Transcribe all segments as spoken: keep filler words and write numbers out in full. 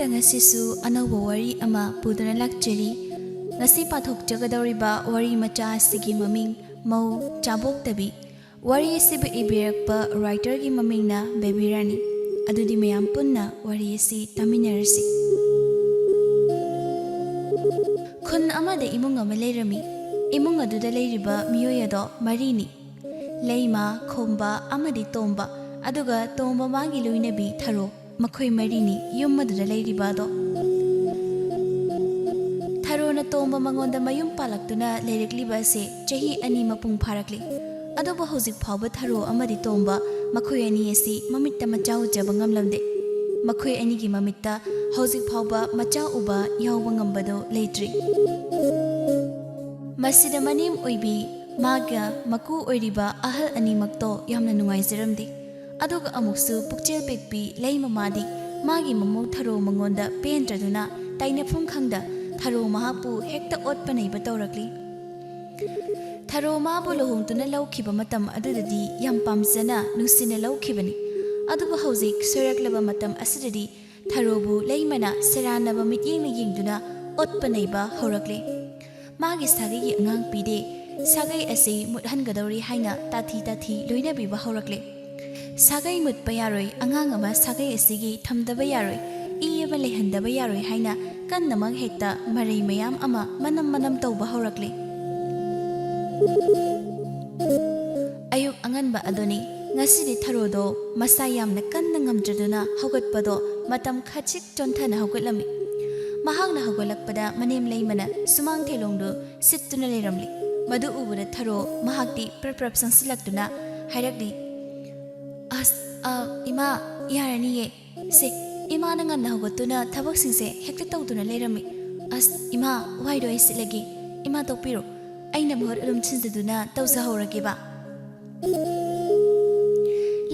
ꯉꯁꯤꯁꯨ ꯑꯅꯧꯕ ꯋꯥꯔꯤ ꯑꯃ ꯄꯨꯗꯨꯅ ꯂꯥꯛꯆꯔꯤ꯫ ꯉꯁꯤ ꯄꯥꯊꯣꯛꯆꯒꯗꯧꯔꯤꯕ ꯋꯥꯔꯤ ꯃꯆꯥ ꯑꯁꯤꯒꯤ ꯃꯃꯤꯡ ꯃꯧ ꯆꯥꯕꯣꯛꯇꯕꯤ꯫ ꯋꯥꯔꯤ ꯑꯁꯤꯕꯨ ꯏꯕꯤꯔꯛꯄ ꯋ꯭ꯔꯥꯏꯇꯔꯒꯤ ꯃꯃꯤꯡꯅ ꯕꯦꯕꯤ ꯔꯥꯅꯤ꯫ ꯑꯗꯨꯗꯤ ꯃꯌꯥꯝ ꯄꯨꯟꯅ ꯋꯥꯔꯤ ꯑꯁꯤ ꯇꯥꯃꯤꯟꯅꯔꯁꯤ꯫ ꯈꯨꯟ ꯑꯃꯗ ꯏꯃꯨꯡ ꯑꯃ ꯂꯩꯔꯝꯃꯤ꯫ ꯏꯃꯨꯡ ꯑꯗꯨꯗ ꯂꯩꯔꯤꯕ ꯃꯤꯑꯣꯏ ꯑꯗꯣ ꯃꯔꯤꯅꯤ꯫ ꯂꯩꯃ, ꯈꯣꯝꯕ ꯑꯃꯗꯤ ꯇꯣꯝꯕ, ꯑꯗꯨꯒ ꯇꯣꯝꯕ ꯃꯥꯒꯤ ꯂꯣꯏꯅꯕꯤ ꯊꯔꯣ꯫ ꯃꯈꯣꯏ ꯃꯔꯤꯅꯤ ꯌꯨꯝ ꯑꯗꯨꯗ ꯂꯩꯔꯤꯕ ꯑꯗꯣ꯫ ꯊꯔꯣꯅ ꯇꯣꯝꯕ ꯃꯉꯣꯟꯗ ꯃꯌꯨꯝ ꯄꯥꯜꯂꯛꯇꯨꯅ ꯂꯩꯔꯛꯂꯤꯕ ꯑꯁꯦ ꯆꯍꯤ ꯑꯅꯤ ꯃꯄꯨꯡ ꯐꯥꯔꯛꯂꯤ꯫ ꯑꯗꯨꯕꯨ ꯍꯧꯖꯤꯛ ꯐꯥꯎꯕ ꯊꯔꯣ ꯑꯃꯗꯤ ꯇꯣꯝꯕ ꯃꯈꯣꯏ ꯑꯅꯤ ꯑꯁꯤ ꯃꯃꯤꯠꯇ ꯃꯆꯥ ꯎꯖꯕ ꯉꯝꯂꯝꯗꯦ꯫ ꯃꯈꯣꯏ ꯑꯅꯤꯒꯤ ꯃꯃꯤꯠꯇ ꯍꯧꯖꯤꯛ ꯐꯥꯎꯕ ꯃꯆꯥ ꯎꯕ ꯌꯥꯎꯕ ꯉꯝꯕꯗꯨ ꯂꯩꯇ꯭ꯔꯤ꯫ ꯃꯁꯤꯗ ꯃꯅꯦꯝ ꯑꯣꯏꯕꯤ ꯃꯥꯒ ꯃꯀꯨ ꯑꯣꯏꯔꯤꯕ ꯑꯍꯜ ꯑꯅꯤꯃꯛꯇꯣ ꯌꯥꯝꯅ ꯅꯨꯡꯉꯥꯏꯖꯔꯝꯗꯦ꯫ ꯑꯗꯨꯒ ꯑꯃꯨꯛꯁꯨ ꯄꯨꯛꯆꯦꯜ ꯄꯤꯛꯄꯤ ꯂꯩꯃꯃꯥꯗꯤ ꯃꯥꯒꯤ ꯃꯃꯧ ꯊꯔꯣ ꯃꯉꯣꯟꯗ ꯄꯦꯟꯗ꯭ꯔꯗꯨꯅ ꯇꯥꯏꯅꯐꯝ ꯈꯪꯗ ꯊꯔꯣ ꯃꯍꯥꯛꯄꯨ ꯍꯦꯛꯇ ꯑꯣꯠꯄ ꯅꯩꯕ ꯇꯧꯔꯛꯂꯤ꯫ ꯊꯔꯣ ꯃꯥꯕꯨ ꯂꯨꯍꯣꯡꯗꯨꯅ ꯂꯧꯈꯤꯕ ꯃꯇꯝ ꯑꯗꯨꯗꯗꯤ ꯌꯥꯝ ꯄꯥꯝꯖꯅ ꯅꯨꯡꯁꯤꯅ ꯂꯧꯈꯤꯕꯅꯤ꯫ ꯑꯗꯨꯕꯨ ꯍꯧꯖꯤꯛ ꯁꯣꯏꯔꯛꯂꯕ ꯃꯇꯝ ꯑꯁꯤꯗꯗꯤ ꯊꯔꯣꯕꯨ ꯂꯩꯃꯅ ꯁꯦꯔꯥꯟꯅꯕ ꯃꯤꯠꯌꯦꯡꯅ ꯌꯦꯡꯗꯨꯅ ꯑꯣꯠꯄ ꯅꯩꯕ ꯍꯧꯔꯛꯂꯦ꯫ ꯃꯥꯒꯤ ꯁꯥꯒꯩꯒꯤ ꯑꯉꯥꯡ ꯄꯤꯗꯦ, ꯁꯥꯒꯩ ꯑꯁꯤ ꯃꯨꯠꯍꯟꯒꯗꯧꯔꯤ ꯍꯥꯏꯅ ꯇꯥꯊꯤ ꯇꯥꯊꯤ ꯂꯣꯏꯅꯕꯤꯕ ꯍꯧꯔꯛꯂꯦ꯫ ꯁꯥꯒꯩ ꯃꯨꯠꯄ ꯌꯥꯔꯣꯏ, ꯑꯉꯥꯡ ꯑꯃ ꯁꯥꯒꯩ ꯑꯁꯤꯒꯤ ꯊꯝꯗꯕ ꯌꯥꯔꯣꯏ, ꯏ ꯑꯃ ꯂꯩꯍꯟꯗꯕ ꯌꯥꯔꯣꯏ ꯍꯥꯏꯅ ꯀꯟꯅꯃꯛ ꯍꯦꯛꯇ ꯃꯔꯩ ꯃꯌꯥꯝ ꯑꯃ ꯃꯅꯝ ꯃꯅꯝ ꯇꯧꯕ ꯍꯧꯔꯛꯂꯦ꯫ ꯑꯌꯨꯛ ꯑꯉꯟꯕ ꯑꯗꯨꯅꯤ꯫ ꯉꯁꯤꯗꯤ ꯊꯔꯣꯗꯣ ꯃꯁꯥ ꯌꯥꯝꯅ ꯀꯟꯅ ꯉꯝꯗ꯭ꯔꯗꯨꯅ ꯍꯧꯒꯠꯄꯗꯣ ꯃꯇꯝ ꯈꯖꯤꯛ ꯆꯣꯟꯊꯅ ꯍꯧꯒꯠꯂꯝꯃꯤ꯫ ꯃꯍꯥꯛꯅ ꯍꯧꯒꯠꯂꯛꯄꯗ ꯃꯅꯦꯝ ꯂꯩꯃꯅ ꯁꯨꯃꯥꯡ ꯊꯦꯂꯣꯡꯗꯨ ꯁꯤꯠꯇꯨꯅ ꯂꯩꯔꯝꯂꯤ꯫ ꯃꯗꯨ ꯎꯕꯗ ꯊꯔꯣ ꯃꯍꯥꯛꯇꯤ ꯄ꯭ꯔꯞ ꯄ꯭ꯔꯞ ꯆꯪꯁꯤꯜꯂꯛꯇꯨꯅ ꯍꯥꯏꯔꯛꯂꯤ, "ꯑꯁ, ꯑ, ꯏꯃꯥ, ꯌꯥꯔꯅꯤꯌꯦ꯫ ꯁꯦ, ꯏꯃꯥꯅ ꯉꯟꯅ ꯍꯧꯒꯠꯇꯨꯅ ꯊꯕꯛꯁꯤꯡꯁꯦ ꯍꯦꯛꯇ ꯇꯧꯗꯨꯅ ꯂꯩꯔꯝꯃꯤ꯫ ꯑꯁ, ꯏꯃꯥ, ꯋꯥꯏꯗꯣ ꯑꯩ ꯁꯤꯠꯂꯒꯦ꯫ ꯏꯃꯥ ꯇꯣꯛꯄꯤꯔꯣ꯫ ꯑꯩꯅ ꯃꯍꯨꯠ ꯑꯗꯨꯝ ꯁꯤꯟꯖꯗꯨꯅ ꯇꯧꯖꯍꯧꯔꯒꯦꯕ꯫"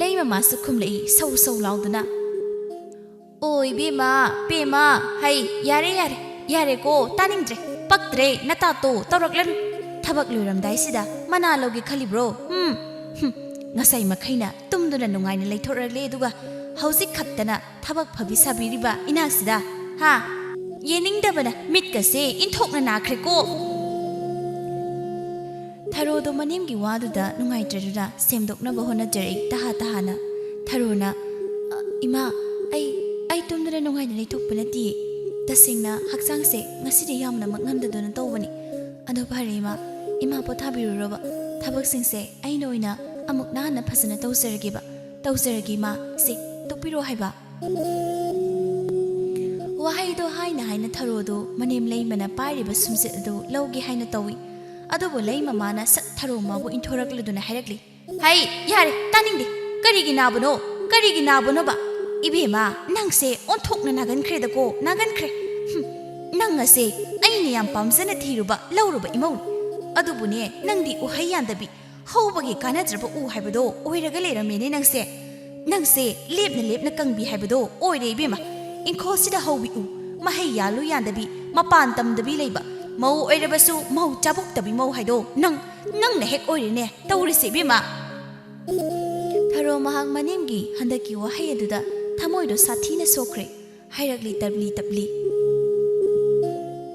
ꯂꯩꯃꯃꯥꯁꯨ ꯈꯨꯝꯂꯛꯏ ꯁꯧ ꯁꯧ ꯂꯥꯎꯗꯨꯅ, "ꯑꯣ ꯏꯕꯦꯝꯃ, ꯄꯦꯝꯃ, ꯍꯩ, ꯌꯥꯔꯦ, ꯌꯥꯔꯦ, ꯌꯥꯔꯦꯀꯣ, ꯇꯥꯅꯤꯡꯗ꯭ꯔꯦ, ꯄꯛꯇ꯭ꯔꯦ, ꯅꯇꯥꯇꯣ ꯇꯧꯔꯛꯂꯅꯨ꯫ ꯊꯕꯛ ꯂꯣꯏꯔꯝꯗꯥꯏꯁꯤꯗ ꯃꯅꯥ ꯂꯧꯒꯦ ꯈꯜꯂꯤꯕ꯭ꯔꯣ? ꯍꯨꯝ, ꯍꯨꯝ꯫" ꯉꯁꯥꯏ ꯃꯈꯩꯅ ꯇꯨꯝꯗꯨꯅ ꯅꯨꯡꯉꯥꯏꯅ ꯂꯩꯊꯣꯛꯔꯛꯂꯦ, ꯑꯗꯨꯒ ꯍꯧꯖꯤꯛ ꯈꯛꯇꯅ ꯊꯕꯛ ꯐꯕꯤ ꯁꯥꯕꯤꯔꯤꯕ ꯏꯅꯥꯛꯁꯤꯗ, ꯍꯥ? ꯌꯦꯡꯅꯤꯡꯗꯕꯅ ꯃꯤꯠꯀꯁꯦ ꯏꯟꯊꯣꯛꯅ ꯅꯥꯈ꯭ꯔꯦꯀꯣ꯫ ꯊꯔꯣꯗꯣ ꯃꯅꯦꯝꯒꯤ ꯋꯥꯗꯨꯗ ꯅꯨꯡꯉꯥꯏꯇ꯭ꯔꯗꯨꯅ ꯁꯦꯝꯗꯣꯛꯅꯕ ꯍꯣꯠꯅꯖꯔꯛꯏ ꯇꯍꯥ ꯇꯍꯥꯅ꯫ ꯊꯔꯣꯅ, "ꯑ, ꯏꯃꯥ, ꯑꯩ, ꯑꯩ ꯇꯨꯝꯗꯨꯅ ꯅꯨꯡꯉꯥꯏꯅ ꯂꯩꯊꯣꯛꯄ ꯅꯠꯇꯤꯌꯦ꯫ ꯇꯁꯦꯡꯅ ꯍꯛꯆꯥꯡꯁꯦ ꯉꯁꯤꯗꯤ ꯌꯥꯝꯅ ꯃꯛꯉꯝꯗꯗꯨꯅ ꯇꯧꯕꯅꯤ꯫ ꯑꯗꯣ ꯐꯔꯦ ꯏꯃꯥ, ꯏꯃꯥ ꯄꯣꯊꯥꯕꯤꯔꯨꯔꯣꯕ꯫ ꯊꯕꯛꯁꯤꯡꯁꯦ ꯑꯩꯅ ꯑꯣꯏꯅ ꯑꯃꯨꯛ ꯅꯥꯟꯅ ꯐꯖꯅ ꯇꯧꯖꯔꯒꯦꯕ꯫ ꯇꯧꯖꯔꯒꯦ ꯏꯃꯥ꯫ ꯁꯦ, ꯇꯣꯛꯄꯤꯔꯣ ꯍꯥꯏꯕ꯫" ꯋꯥꯍꯩꯗꯣ ꯍꯥꯏꯅ ꯍꯥꯏꯅ ꯊꯔꯣꯗꯣ ꯃꯅꯦꯝ ꯂꯩꯃꯅ ꯄꯥꯏꯔꯤꯕ ꯁꯨꯝꯆꯤꯠ ꯑꯗꯨ ꯂꯧꯒꯦ ꯍꯥꯏꯅ ꯇꯧꯏ꯫ ꯑꯗꯨꯕꯨ ꯂꯩꯃ ꯃꯥꯅ ꯁꯠ ꯊꯔꯣ ꯃꯥꯕꯨ ꯏꯟꯊꯣꯔꯛꯂꯗꯨꯅ ꯍꯥꯏꯔꯛꯂꯤ, "ꯍꯩ, ꯌꯥꯔꯦ, ꯇꯥꯅꯤꯡꯗꯦ꯫ ꯀꯔꯤꯒꯤ ꯅꯥꯕꯅꯣ? ꯀꯔꯤꯒꯤ ꯅꯥꯕꯅꯣꯕ? ꯏꯕꯦꯝꯃ, ꯅꯪꯁꯦ ꯑꯣꯟꯊꯣꯛꯅ ꯅꯥꯒꯟꯈ꯭ꯔꯦꯗꯀꯣ, ꯅꯥꯒꯟꯈ꯭ꯔꯦ꯫ ꯍꯨꯝ, ꯅꯪ ꯑꯁꯦ ꯑꯩꯅ ꯌꯥꯝ ꯄꯥꯝꯖꯅ ꯊꯤꯔꯨꯕ, ꯂꯧꯔꯨꯕ ꯏꯃꯧꯅꯤ꯫ ꯑꯗꯨꯕꯨꯅꯦ, ꯅꯪꯗꯤ ꯎꯍꯩ ꯌꯥꯟꯗꯕꯤ, ꯍꯧꯕꯒꯤ ꯀꯥꯟꯅꯗ꯭ꯔꯕ ꯎ ꯍꯥꯏꯕꯗꯣ ꯑꯣꯏꯔꯒ ꯂꯩꯔꯝꯃꯦꯅꯦ ꯅꯪꯁꯦ꯫ ꯅꯪꯁꯦ ꯂꯦꯞꯅ ꯂꯦꯞꯅ ꯀꯪꯕꯤ ꯍꯥꯏꯕꯗꯣ ꯑꯣꯏꯔꯦ ꯏꯕꯦꯝꯃ꯫ ꯏꯪꯈꯣꯜꯁꯤꯗ ꯍꯧꯕꯤ ꯎ, ꯃꯍꯩ ꯌꯥꯜꯂꯨ ꯌꯥꯟꯗꯕꯤ, ꯃꯄꯥꯟ ꯇꯝꯗꯕꯤ ꯂꯩꯕ, ꯃꯧ ꯑꯣꯏꯔꯕꯁꯨ ꯃꯧ ꯆꯥꯕꯨꯛꯇꯕꯤ ꯃꯧ ꯍꯥꯏꯗꯣ ꯅꯪ, ꯅꯪꯅ ꯍꯦꯛ ꯑꯣꯏꯔꯦꯅꯦ ꯇꯧꯔꯤꯁꯦ ꯏꯕꯦꯝꯃ꯫" ꯊꯔꯣ ꯃꯍꯥꯛ ꯃꯅꯦꯝꯒꯤ ꯍꯟꯗꯛꯀꯤ ꯋꯥꯍꯩ ꯑꯗꯨꯗ ꯊꯃꯣꯏꯗꯣ ꯁꯥꯊꯤꯅ ꯁꯣꯛꯈ꯭ꯔꯦ꯫ ꯍꯥꯏꯔꯛꯂꯤ ꯇꯞꯂꯤ ꯇꯞꯂꯤ,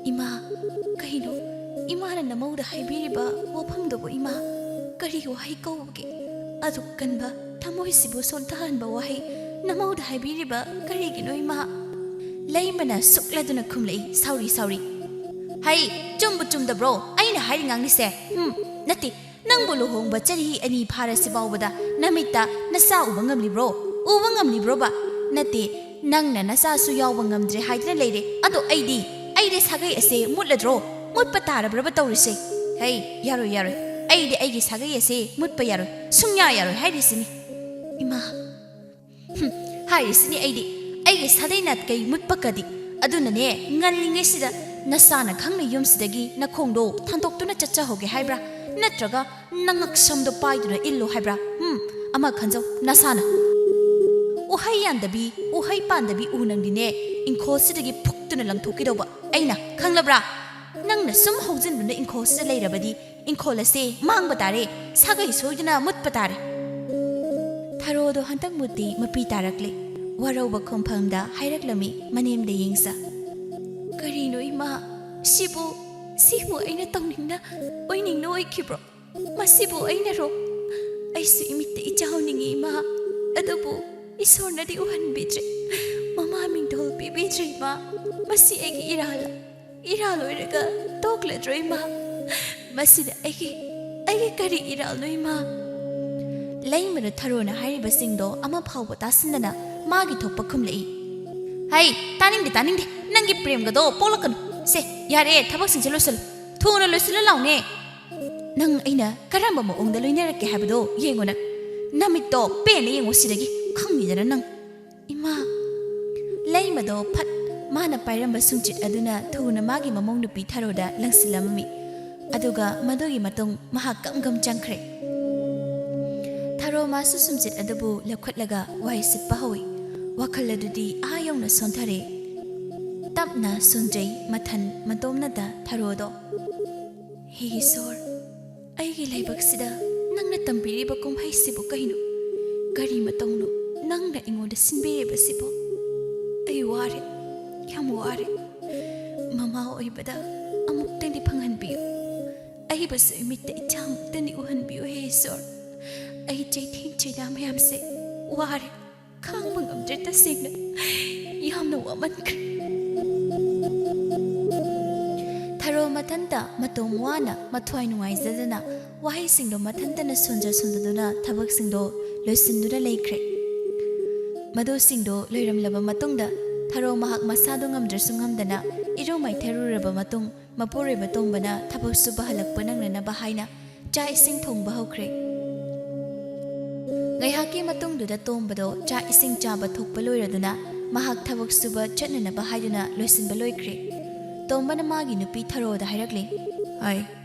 "ꯏꯃꯥ, ꯀꯩꯅꯣ ꯏꯃꯥꯅ ꯅꯃꯧꯗ ꯍꯥꯏꯕꯤꯔꯤꯕ ꯋꯥꯐꯝꯗꯨꯕꯨ ꯏꯃꯥ? ꯀꯔꯤ ꯋꯥꯍꯩ ꯀꯧꯕꯒꯦ? ꯑꯗꯨꯛ ꯀꯟꯕ ꯊꯃꯣꯏꯁꯤꯕꯨ ꯁꯣꯟꯊꯍꯟꯕ ꯋꯥꯍꯩ ꯅꯃꯧꯗ ꯍꯥꯏꯕꯤꯔꯤꯕ ꯀꯔꯤꯒꯤꯅꯣ ꯏꯃꯥ?" ꯂꯩꯃꯅ ꯁꯨꯛꯂꯗꯨꯅ ꯈꯨꯝꯂꯛꯏ ꯁꯥꯎꯔꯤ ꯁꯥꯎꯔꯤ, "ꯍꯩ, ꯆꯨꯝꯕꯨ ꯆꯨꯝꯗꯕ꯭ꯔꯣ ꯑꯩꯅ ꯍꯥꯏꯔꯤ ꯉꯥꯡꯂꯤꯁꯦ? ꯍꯨꯝ, ꯅꯠꯇꯦ, ꯅꯪꯕꯨ ꯂꯨꯍꯣꯡꯕ ꯆꯍꯤ ꯑꯅꯤ ꯐꯥꯔꯁꯤ ꯐꯥꯎꯕꯗ ꯅꯃꯤꯠꯇ ꯅꯆꯥ ꯎꯕ ꯉꯝꯂꯤꯕ꯭ꯔꯣ? ꯎꯕ ꯉꯝꯂꯤꯕ꯭ꯔꯣꯕ? ꯅꯠꯇꯦ, ꯅꯪꯅ ꯅꯆꯥꯁꯨ ꯌꯥꯎꯕ ꯉꯝꯗ꯭ꯔꯦ ꯍꯥꯏꯗꯨꯅ ꯂꯩꯔꯦ꯫ ꯑꯗꯣ ꯑꯩꯗꯤ, ꯑꯩꯗꯤ ꯁꯥꯒꯩ ꯑꯁꯦ ꯃꯨꯠꯂꯗ꯭ꯔꯣ? ꯃꯨꯠꯄ ꯇꯥꯔꯕ꯭ꯔꯕ ꯇꯧꯔꯤꯁꯦ? ꯍꯩ, ꯌꯥꯔꯣꯏ, ꯌꯥꯔꯣꯏ꯫ ꯑꯩꯗꯤ ꯑꯩꯒꯤ ꯁꯥꯒꯩ ꯑꯁꯦ ꯃꯨꯠꯄ ꯌꯥꯔꯣꯏ꯫ ꯁꯨꯡꯌꯥ ꯌꯥꯔꯣꯏ ꯍꯥꯏꯔꯤꯁꯤꯅꯤ꯫" ꯏꯃꯥ, ꯍꯨꯝ, ꯍꯥꯏꯔꯤꯁꯤꯅꯤ ꯑꯩꯗꯤ, ꯑꯩꯒꯤ ꯁꯥꯗꯩ ꯅꯥꯠꯀꯩ ꯃꯨꯠꯄ ꯀꯗꯤ꯫ ꯑꯗꯨꯅꯅꯦ, ꯉꯜꯂꯤꯉꯩꯁꯤꯗ ꯅꯁꯥꯅ ꯈꯪꯅ ꯌꯨꯝꯁꯤꯗꯒꯤ ꯅꯈꯣꯡꯗꯣ ꯊꯥꯡꯗꯣꯛꯇꯨꯅ ꯆꯠꯆꯍꯧꯒꯦ ꯍꯥꯏꯕ꯭ꯔꯥ? ꯅꯠꯇ꯭ꯔꯒ ꯅꯉꯛꯁꯝꯗꯣ ꯄꯥꯏꯗꯨꯅ ꯏꯜꯂꯨ ꯍꯥꯏꯕ꯭ꯔꯥ? ꯍꯨꯝ, ꯑꯃ ꯈꯟꯖꯧ, ꯅꯁꯥꯅ꯫ ꯎꯍꯩ ꯌꯥꯟꯗꯕꯤ, ꯎꯍꯩ ꯄꯥꯟꯗꯕꯤ ꯎ ꯅꯪꯗꯤꯅꯦ, ꯏꯪꯈꯣꯜꯁꯤꯗꯒꯤ ꯐꯨꯛꯇꯨꯅ ꯂꯪꯊꯣꯛꯈꯤꯗꯧꯕ ꯑꯩꯅ, ꯈꯪꯂꯕ꯭ꯔꯥ? ꯅꯪꯅ ꯁꯨꯝ ꯍꯧꯖꯤꯟꯗꯨꯅ ꯏꯪꯈꯣꯜꯁꯤꯗ ꯂꯩꯔꯕꯗꯤ, ꯏꯪꯈꯣꯜ ꯑꯁꯦ ꯃꯥꯡꯕ ꯇꯥꯔꯦ, ꯁꯥꯒꯩ ꯁꯣꯏꯗꯅ ꯃꯨꯠꯄ ꯇꯥꯔꯦ꯫ ꯊꯔꯣꯗꯣ ꯍꯟꯗꯛ ꯃꯨꯠꯇꯤ ꯃꯄꯤ ꯇꯥꯔꯛꯂꯦ꯫ ꯋꯥꯔꯧꯕ ꯈꯣꯝꯐꯝꯗ ꯍꯥꯏꯔꯛꯂꯝꯃꯤ ꯃꯅꯦꯝꯗ ꯌꯦꯡꯖ꯫ "ꯀꯔꯤꯅꯣ ꯏꯃꯥ? ꯁꯤꯕꯨ, ꯁꯤꯕꯨ ꯑꯩꯅ ꯇꯧꯅꯤꯡꯅ ꯑꯣꯏꯅꯤꯡꯅ ꯑꯣꯏꯈꯤꯕ꯭ꯔꯣ? ꯃꯁꯤꯕꯨ ꯑꯩꯅꯔꯣ? ꯑꯩꯁꯨ ꯏꯃꯤꯠꯇ ꯏꯆꯥ ꯎꯅꯤꯡꯉꯤ ꯏꯃꯥ, ꯑꯗꯨꯕꯨ ꯏꯁꯣꯔꯅꯗꯤ ꯎꯍꯟꯕꯤꯗ꯭ꯔꯦ꯫ ꯃꯃꯥ ꯃꯤꯡꯊꯣꯜ ꯄꯤꯕꯤꯗ꯭ꯔꯦ ꯏꯃꯥ꯫ ꯃꯁꯤ ꯑꯩꯒꯤ ꯏꯔꯥꯜꯂ? ꯏꯔꯥꯜ ꯑꯣꯏꯔꯒ ꯇꯣꯛꯂꯗ꯭ꯔꯣ ꯏꯃꯥ? ꯃꯁꯤꯗ ꯑꯩꯒꯤ, ꯑꯩꯒꯤ ꯀꯔꯤ ꯏꯔꯥꯜꯅꯣ ꯏꯃꯥ?" ꯂꯩꯃꯗ ꯊꯔꯣꯅ ꯍꯥꯏꯔꯤꯕꯁꯤꯡꯗꯣ ꯑꯃ ꯐꯥꯎꯕ ꯇꯥꯁꯤꯟꯗꯅ ꯃꯥꯒꯤ ꯊꯣꯛꯄ ꯈꯨꯝꯂꯛꯏ꯫ "ꯍꯩ, ꯇꯥꯅꯤꯡꯗꯦ, ꯇꯥꯅꯤꯡꯗꯦ, ꯅꯪꯒꯤ ꯄ꯭ꯔꯦꯝꯒꯗꯣ ꯄꯣꯛꯂꯛꯀꯅꯨ꯫ ꯁꯦ, ꯌꯥꯔꯦ, ꯊꯕꯛꯁꯤꯡꯁꯦ ꯂꯣꯏꯁꯤꯜꯂꯨ, ꯊꯨꯅ ꯂꯣꯏꯁꯤꯜꯂꯨ ꯂꯥꯎꯅꯦ꯫ ꯅꯪ ꯑꯩꯅ ꯀꯔꯝꯕ ꯃꯑꯣꯡꯗ ꯂꯣꯏꯅꯔꯛꯀꯦ ꯍꯥꯏꯕꯗꯣ ꯌꯦꯡꯉꯣ ꯅꯪ꯫ ꯅꯃꯤꯠꯇꯣ ꯄꯦꯟꯅ ꯌꯦꯡꯉꯣ ꯁꯤꯗꯒꯤ, ꯈꯪꯅꯤꯗꯅ ꯅꯪ꯫ ꯏꯃꯥ!" ꯂꯩꯃꯗꯣ ꯐꯠ ꯃꯥꯅ ꯄꯥꯏꯔꯝꯕ ꯁꯨꯝꯆꯤꯠ ꯑꯗꯨꯅ ꯊꯨꯅ ꯃꯥꯒꯤ ꯃꯃꯧ ꯅꯨꯄꯤ ꯊꯔꯣꯗ ꯂꯪꯁꯤꯜꯂꯝꯃꯤ꯫ ꯑꯗꯨꯒ ꯃꯗꯨꯒꯤ ꯃꯇꯨꯡ ꯃꯍꯥꯛ ꯒꯝ ꯒꯝ ꯆꯪꯈ꯭ꯔꯦ꯫ ꯊꯔꯣ ꯃꯥꯁꯨ ꯁꯨꯝꯆꯤꯠ ꯑꯗꯨꯕꯨ ꯂꯧꯈꯠꯂꯒ ꯋꯥꯏ ꯁꯤꯠꯄ ꯍꯧꯏ꯫ ꯋꯥꯈꯜ ꯑꯗꯨꯗꯤ ꯑꯥ ꯌꯧꯅ ꯁꯣꯟꯊꯔꯦ꯫ ꯇꯞꯅ ꯁꯣꯟꯖꯩ ꯃꯊꯟ ꯃꯇꯣꯝꯅꯗ ꯊꯔꯣꯗꯣ꯫ "ꯍꯦ ꯏꯁꯣꯔ, ꯑꯩꯒꯤ ꯂꯥꯏꯕꯛꯁꯤꯗ ꯅꯪꯅ ꯇꯝꯕꯤꯔꯤꯕ ꯀꯨꯝꯍꯩꯁꯤꯕꯨ ꯀꯩꯅꯣ? ꯀꯔꯤ ꯃꯇꯧꯅꯣ ꯅꯪꯅ ꯑꯩꯉꯣꯟꯗ ꯁꯤꯟꯕꯤꯔꯤꯕꯁꯤꯕꯣ? ꯑꯩ ꯋꯥꯔꯦ, ꯌꯥꯝ ꯋꯥꯔꯦ꯫ ꯃꯃꯥ ꯑꯣꯏꯕꯗ ꯑꯃꯨꯛꯇꯪꯗꯤ ꯐꯪꯍꯟꯕꯤꯌꯨ꯫ ꯑꯩꯕꯨꯁꯨ ꯏꯃꯤꯠꯇ ꯏꯆꯥ ꯑꯃꯨꯛꯇꯪꯗꯤ ꯎꯍꯟꯕꯤꯌꯨ, ꯍꯦ ꯏꯁꯣꯔ꯫ ꯑꯩ ꯆꯩꯊꯦꯡ ꯆꯩꯅꯥ ꯃꯌꯥꯝꯁꯦ ꯋꯥꯔꯦ, ꯈꯥꯡꯕ ꯉꯝꯗ꯭ꯔꯦ ꯇꯁꯦꯡꯅ꯫ ꯌꯥꯝꯅ ꯋꯥꯃꯟꯈ꯭ꯔꯦ꯫" ꯊꯔꯣ ꯃꯊꯟꯇ ꯃꯇꯣꯝ ꯋꯥꯅ ꯃꯊ꯭ꯋꯥꯏ ꯅꯨꯡꯉꯥꯏꯖꯗꯅ ꯋꯥꯍꯩꯁꯤꯡꯗꯣ ꯃꯊꯟꯇꯅ ꯁꯣꯟꯖ ꯁꯣꯟꯖꯗꯨꯅ ꯊꯕꯛꯁꯤꯡꯗꯣ ꯂꯣꯏꯁꯤꯟꯗꯨꯅ ꯂꯩꯈ꯭ꯔꯦ꯫ ꯃꯗꯨꯁꯤꯡꯗꯣ ꯂꯣꯏꯔꯝꯂꯕ ꯃꯇꯨꯡꯗ ꯊꯔꯣ ꯃꯍꯥꯛ ꯃꯁꯥꯗꯣ ꯉꯝꯗ꯭ꯔꯁꯨ ꯉꯝꯗꯅ ꯏꯔꯨ ꯃꯥꯏꯊꯔꯨꯔꯕ ꯃꯇꯨꯡ ꯃꯄꯨꯔꯣꯏꯕ ꯇꯣꯝꯕꯅ ꯊꯕꯛ ꯁꯨꯕ ꯍꯜꯂꯛꯄ ꯅꯪꯅꯅꯕ ꯍꯥꯏꯅ ꯆꯥꯛ ꯏꯁꯤꯡ ꯊꯣꯡꯕ ꯍꯧꯈ꯭ꯔꯦ꯫ ꯉꯥꯏꯍꯥꯛꯀꯤ ꯃꯇꯨꯡꯗꯨꯗ ꯇꯣꯝꯕꯗꯣ ꯆꯥꯛ ꯏꯁꯤꯡ ꯆꯥꯕ ꯊꯣꯛꯄ ꯂꯣꯏꯔꯗꯨꯅ ꯃꯍꯥꯛ ꯊꯕꯛ ꯁꯨꯕ ꯆꯠꯅꯅꯕ ꯍꯥꯏꯗꯨꯅ ꯂꯣꯏꯁꯤꯟꯕ ꯂꯣꯏꯈ꯭ꯔꯦ꯫ ꯇꯣꯝꯕꯅ ꯃꯥꯒꯤ ꯅꯨꯄꯤ ꯊꯔꯣꯗ ꯍꯥꯏꯔꯛꯂꯤ꯫ "ꯍꯥꯏ,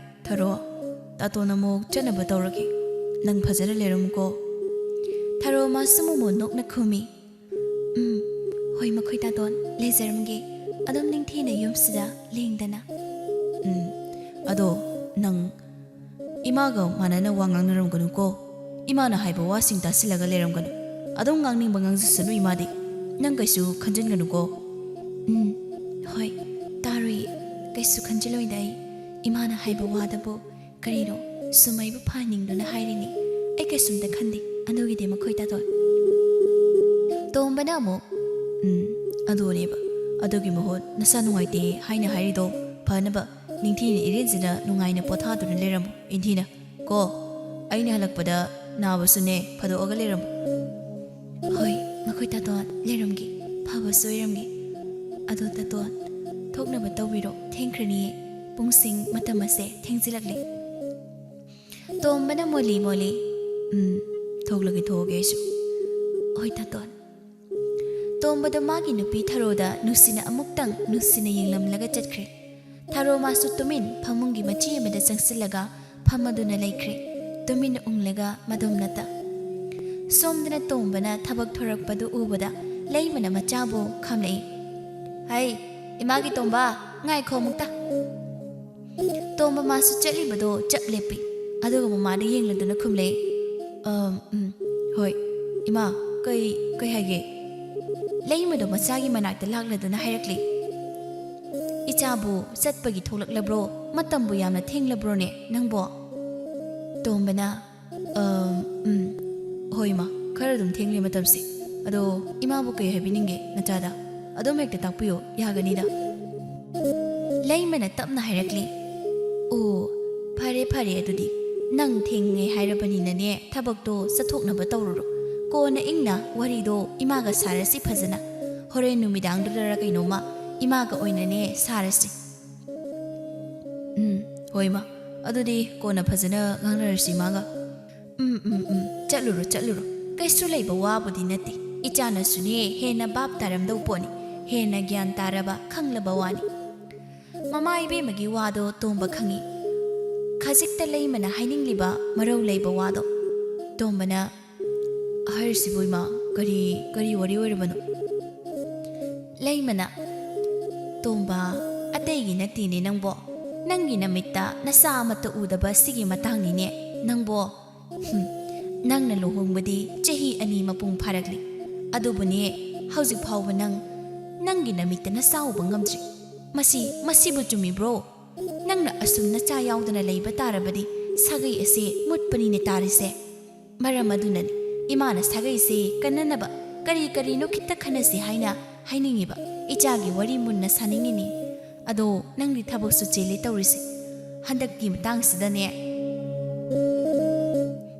ꯊꯔꯣ, ꯇꯥꯇꯣꯟ ꯑꯃꯨꯛ ꯆꯠꯅꯕ ꯇꯧꯔꯒꯦ꯫ ꯅꯪ ꯐꯖꯅ ꯂꯩꯔꯝꯃꯨꯀꯣ꯫" ꯊꯔꯣ ꯃꯥꯁꯨ ꯃꯣꯃꯣꯟ ꯅꯣꯛꯅ ꯈꯨꯝꯃꯤ꯫ "ꯎꯝ, ꯍꯣꯏ ꯃꯈꯣꯏ ꯇꯥꯇꯣꯟ, ꯂꯩꯖꯔꯝꯒꯦ꯫ ꯑꯗꯨꯝ ꯅꯤꯡꯊꯤꯅ ꯌꯨꯝꯁꯤꯗ ꯂꯦꯡꯗꯅ꯫" "ꯎꯝ, ꯑꯗꯣ ꯅꯪ ꯏꯃꯥꯒ ꯃꯥꯟꯅꯅ ꯋꯥ ꯉꯥꯡꯅꯔꯝꯒꯅꯨꯀꯣ꯫ ꯏꯃꯥꯅ ꯍꯥꯏꯕ ꯋꯥꯁꯤꯡ ꯇꯥꯁꯤꯜꯂꯒ ꯂꯩꯔꯝꯒꯅꯨ꯫ ꯑꯗꯨꯝ ꯉꯥꯡꯅꯤꯡꯕ ꯉꯥꯡꯖꯁꯅꯨ ꯏꯃꯥꯗꯤ꯫ ꯅꯪ ꯀꯩꯁꯨ ꯈꯟꯖꯤꯟꯒꯅꯨꯀꯣ꯫ ꯎꯝ, ꯍꯣꯏ, ꯇꯥꯔꯣꯏꯌꯦ꯫ ꯀꯩꯁꯨ ꯈꯟꯖꯤꯜꯂꯣꯏꯗ ꯑꯩ꯫ ꯏꯃꯥꯅ ꯍꯥꯏꯕ ꯋꯥꯗꯕꯨ ꯀꯔꯤꯅꯣ? ꯁꯨꯝ ꯑꯩꯕꯨ ꯐꯍꯟꯅꯤꯡꯗꯨꯅ ꯍꯥꯏꯔꯤꯅꯤ꯫ ꯑꯩ ꯀꯩꯁꯨꯝꯇ ꯈꯟꯗꯦ ꯑꯗꯨꯒꯤꯗꯤ, ꯃꯈꯣꯏ ꯇꯥꯇꯣꯟ꯫ ꯇꯣꯝꯕꯅ ꯑꯃꯨꯛ, "ꯎꯝ, ꯑꯗꯨꯅꯦꯕ꯫ ꯑꯗꯨꯒꯤ ꯃꯍꯨꯠ ꯅꯁꯥ ꯅꯨꯡꯉꯥꯏꯇꯦ ꯍꯥꯏꯅ ꯍꯥꯏꯔꯤꯗꯣ ꯐꯅꯕ ꯅꯤꯡꯊꯤꯅ ꯏꯔꯦꯟꯖꯅ ꯅꯨꯡꯉꯥꯏꯅ ꯄꯣꯊꯥꯗꯨꯅ ꯂꯩꯔꯝꯃꯨ, ꯏꯟꯊꯤꯅ꯫ ꯀꯣ, ꯑꯩꯅ ꯍꯜꯂꯛꯄꯗ ꯅꯥꯕꯁꯨꯅꯦ ꯐꯥꯗꯣꯛꯑꯒ ꯂꯩꯔꯝꯃꯨ꯫" "ꯍꯣꯏ, ꯃꯈꯣꯏ ꯇꯥꯇꯣꯟ, ꯂꯩꯔꯝꯒꯦ꯫ ꯐꯕꯁꯨ ꯑꯣꯏꯔꯝꯒꯦ꯫ ꯑꯗꯣ ꯇꯥꯇꯣꯟ, ꯊꯣꯛꯅꯕ ꯇꯧꯕꯤꯔꯣ, ꯊꯦꯡꯈ꯭ꯔꯅꯤꯌꯦ꯫ ꯄꯨꯡꯁꯤꯡ, ꯃꯇꯝ ꯑꯁꯦ ꯊꯦꯡꯖꯤꯜꯂꯛꯂꯦ꯫" ꯇꯣꯝꯕꯅ ꯃꯣꯂꯤ ꯃꯣꯂꯤ, "ꯎꯝ, ꯊꯣꯛꯂꯒꯦ, ꯊꯣꯛꯑꯒꯦ ꯑꯩꯁꯨ꯫" "ꯍꯣꯏ ꯇꯥꯇꯣꯟ꯫" ꯇꯣꯝꯕꯗꯣ ꯃꯥꯒꯤ ꯅꯨꯄꯤ ꯊꯔꯣꯗ ꯅꯨꯡꯁꯤꯅ ꯑꯃꯨꯛꯇꯪ ꯅꯨꯡꯁꯤꯅ ꯌꯦꯡꯂꯝꯂꯒ ꯆꯠꯈ꯭ꯔꯦ꯫ ꯊꯔꯣ ꯃꯥꯁꯨ ꯇꯨꯃꯤꯟ ꯐꯃꯨꯡꯒꯤ ꯃꯆꯤ ꯑꯃꯗ ꯆꯪꯁꯤꯜꯂꯒ ꯐꯝꯃꯗꯨꯅ ꯂꯩꯈ꯭ꯔꯦ, ꯇꯨꯃꯤꯟ ꯎꯪꯂꯒ ꯃꯗꯣꯝꯅꯇ꯫ ꯁꯣꯝꯗꯅ ꯇꯣꯝꯕꯅ ꯊꯕꯛ ꯊꯣꯔꯛꯄꯗꯨ ꯎꯕꯗ ꯂꯩꯃꯅ ꯃꯆꯥꯕꯨ ꯈꯥꯝꯂꯛꯏ꯫ "ꯍꯩ, ꯏꯃꯥꯒꯤ ꯇꯣꯝꯕ, ꯉꯥꯏꯈꯣ ꯑꯃꯨꯛꯇ꯫" ꯇꯣꯝꯕ ꯃꯥꯁꯨ ꯆꯠꯂꯤꯕꯗꯣ ꯆꯞ ꯂꯦꯞꯄꯤ꯫ ꯑꯗꯨꯒ ꯃꯃꯥꯗ ꯌꯦꯡꯂꯗꯨꯅ ꯈꯨꯝꯂꯦ, "ꯑꯝ, ꯎꯝ, ꯍꯣꯏ, ꯏꯃꯥ, ꯀꯩ, ꯀꯩ ꯍꯥꯏꯒꯦ?" ꯂꯩꯃꯗꯣ ꯃꯆꯥꯒꯤ ꯃꯅꯥꯛꯇ ꯂꯥꯛꯂꯗꯨꯅ ꯍꯥꯏꯔꯛꯂꯤ, "ꯏꯆꯥꯕꯨ ꯆꯠꯄꯒꯤ ꯊꯣꯛꯂꯛꯂꯕ꯭ꯔꯣ? ꯃꯇꯝꯕꯨ ꯌꯥꯝꯅ ꯊꯦꯡꯂꯕ꯭ꯔꯣꯅꯦ ꯅꯪꯕꯣ?" ꯇꯣꯝꯕꯅ, "ꯑꯝ, ꯎꯝ, ꯍꯣꯏ ꯏꯃꯥ, ꯈꯔ ꯑꯗꯨꯝ ꯊꯦꯡꯂꯦ ꯃꯇꯝꯁꯦ꯫ ꯑꯗꯣ ꯏꯃꯥꯕꯨ ꯀꯩ ꯍꯥꯏꯕꯤꯅꯤꯡꯒꯦ ꯅꯆꯥꯗ? ꯑꯗꯨꯝ ꯍꯦꯛꯇ ꯇꯥꯛꯄꯤꯌꯨ, ꯌꯥꯒꯅꯤꯗ꯫" ꯂꯩꯃꯅ ꯇꯞꯅ ꯍꯥꯏꯔꯛꯂꯤ, "ꯑꯣ, ꯐꯔꯦ ꯐꯔꯦ, ꯑꯗꯨꯗꯤ ꯅꯪ ꯊꯦꯡꯉꯦ ꯍꯥꯏꯔꯕꯅꯤꯅꯅꯦ, ꯊꯕꯛꯇꯣ ꯆꯠꯊꯣꯛꯅꯕ ꯇꯧꯔꯨꯔꯣ꯫ ꯀꯣꯟꯅ ꯏꯪꯅ ꯋꯥꯔꯤꯗꯣ ꯏꯃꯥꯒ ꯁꯥꯔꯁꯤ ꯐꯖꯅ꯫ ꯍꯣꯔꯦꯟ ꯅꯨꯃꯤꯗꯥꯡꯗꯨꯗꯔ ꯀꯩꯅꯣꯝꯃ ꯏꯃꯥꯒ ꯑꯣꯏꯅꯅꯦ ꯁꯥꯔꯁꯤ꯫" "ꯎꯝ, ꯍꯣꯏ ꯏꯃꯥ, ꯑꯗꯨꯗꯤ ꯀꯣꯟꯅ ꯐꯖꯅ ꯉꯥꯡꯅꯔꯁꯤ ꯏꯃꯥꯒ꯫" "ꯎꯝ, ꯎꯝ, ꯎꯝ, ꯆꯠꯂꯨꯔꯣ, ꯆꯠꯂꯨꯔꯣ꯫ ꯀꯩꯁꯨ ꯂꯩꯕ ꯋꯥꯕꯨꯗꯤ ꯅꯠꯇꯦ꯫ ꯏꯆꯥꯅꯁꯨꯅꯦ ꯍꯦꯟꯅ ꯚꯥꯞ ꯇꯥꯔꯝꯗꯧ ꯄꯣꯠꯅꯤ, ꯍꯦꯟꯅ ꯒ꯭ꯌꯥꯟ ꯇꯥꯔꯕ, ꯈꯪꯂꯕ ꯋꯥꯅꯤ꯫" ꯃꯃꯥ ꯏꯕꯦꯝꯃꯒꯤ ꯋꯥꯗꯣ ꯇꯣꯝꯕ ꯈꯪꯏ꯫ ꯈꯖꯤꯛꯇ ꯂꯩꯃꯅ ꯍꯥꯏꯅꯤꯡꯂꯤꯕ ꯃꯔꯧ ꯂꯩꯕ ꯋꯥꯗꯣ꯫ ꯇꯣꯝꯕꯅ, "ꯍꯥꯏꯔꯤꯁꯤꯕꯨ ꯏꯃꯥ, ꯀꯔꯤ, ꯀꯔꯤ ꯋꯥꯔꯤ ꯑꯣꯏꯔꯕꯅꯣ?" ꯂꯩꯃꯅ, "ꯇꯣꯝꯕ, ꯑꯇꯩꯒꯤ ꯅꯠꯇꯦꯅꯦ ꯅꯪꯕꯣ꯫ ꯅꯪꯒꯤ ꯅꯃꯤꯠꯇ ꯅꯆꯥ ꯑꯃꯠꯇ ꯎꯗꯕ ꯁꯤꯒꯤ ꯃꯇꯥꯡꯅꯤꯅꯦ ꯅꯪꯕꯣ꯫ ꯍꯨꯝ, ꯅꯪꯅ ꯂꯨꯍꯣꯡꯕꯗꯤ ꯆꯍꯤ ꯑꯅꯤ ꯃꯄꯨꯡ ꯐꯥꯔꯛꯂꯤ꯫ ꯑꯗꯨꯕꯨꯅꯦ, ꯍꯧꯖꯤꯛ ꯐꯥꯎꯕ ꯅꯪ ꯅꯪꯒꯤ ꯅꯃꯤꯠꯇ ꯅꯆꯥ ꯎꯕ ꯉꯝꯗ꯭ꯔꯤ꯫ ꯃꯁꯤ, ꯃꯁꯤꯕꯨ ꯆꯨꯝꯃꯤꯕ꯭ꯔꯣ? ꯅꯪꯅ ꯑꯁꯨꯝ ꯅꯆꯥ ꯌꯥꯎꯗꯅ ꯂꯩꯕ ꯇꯥꯔꯕꯗꯤ ꯁꯥꯒꯩ ꯑꯁꯦ ꯃꯨꯠꯄꯅꯤꯅꯦ ꯇꯥꯔꯤꯁꯦ꯫ ꯃꯔꯝ ꯑꯗꯨꯅꯅꯤ ꯏꯃꯥꯅ ꯁꯥꯒꯩꯁꯦ ꯀꯟꯅꯅꯕ ꯀꯔꯤ ꯀꯔꯤꯅꯣ ꯈꯤꯇ ꯈꯟꯅꯁꯤ ꯍꯥꯏꯅ ꯍꯥꯏꯅꯤꯡꯉꯤꯕ꯫ ꯏꯆꯥꯒꯤ ꯋꯥꯔꯤ ꯃꯨꯟꯅ ꯁꯥꯅꯤꯡꯉꯤꯅꯤ꯫ ꯑꯗꯣ ꯅꯪꯗꯤ ꯊꯕꯛꯁꯨ ꯆꯤꯜꯂꯤ ꯇꯧꯔꯤꯁꯦ꯫ ꯍꯟꯗꯛꯀꯤ ꯃꯇꯥꯡꯁꯤꯗꯅꯦ꯫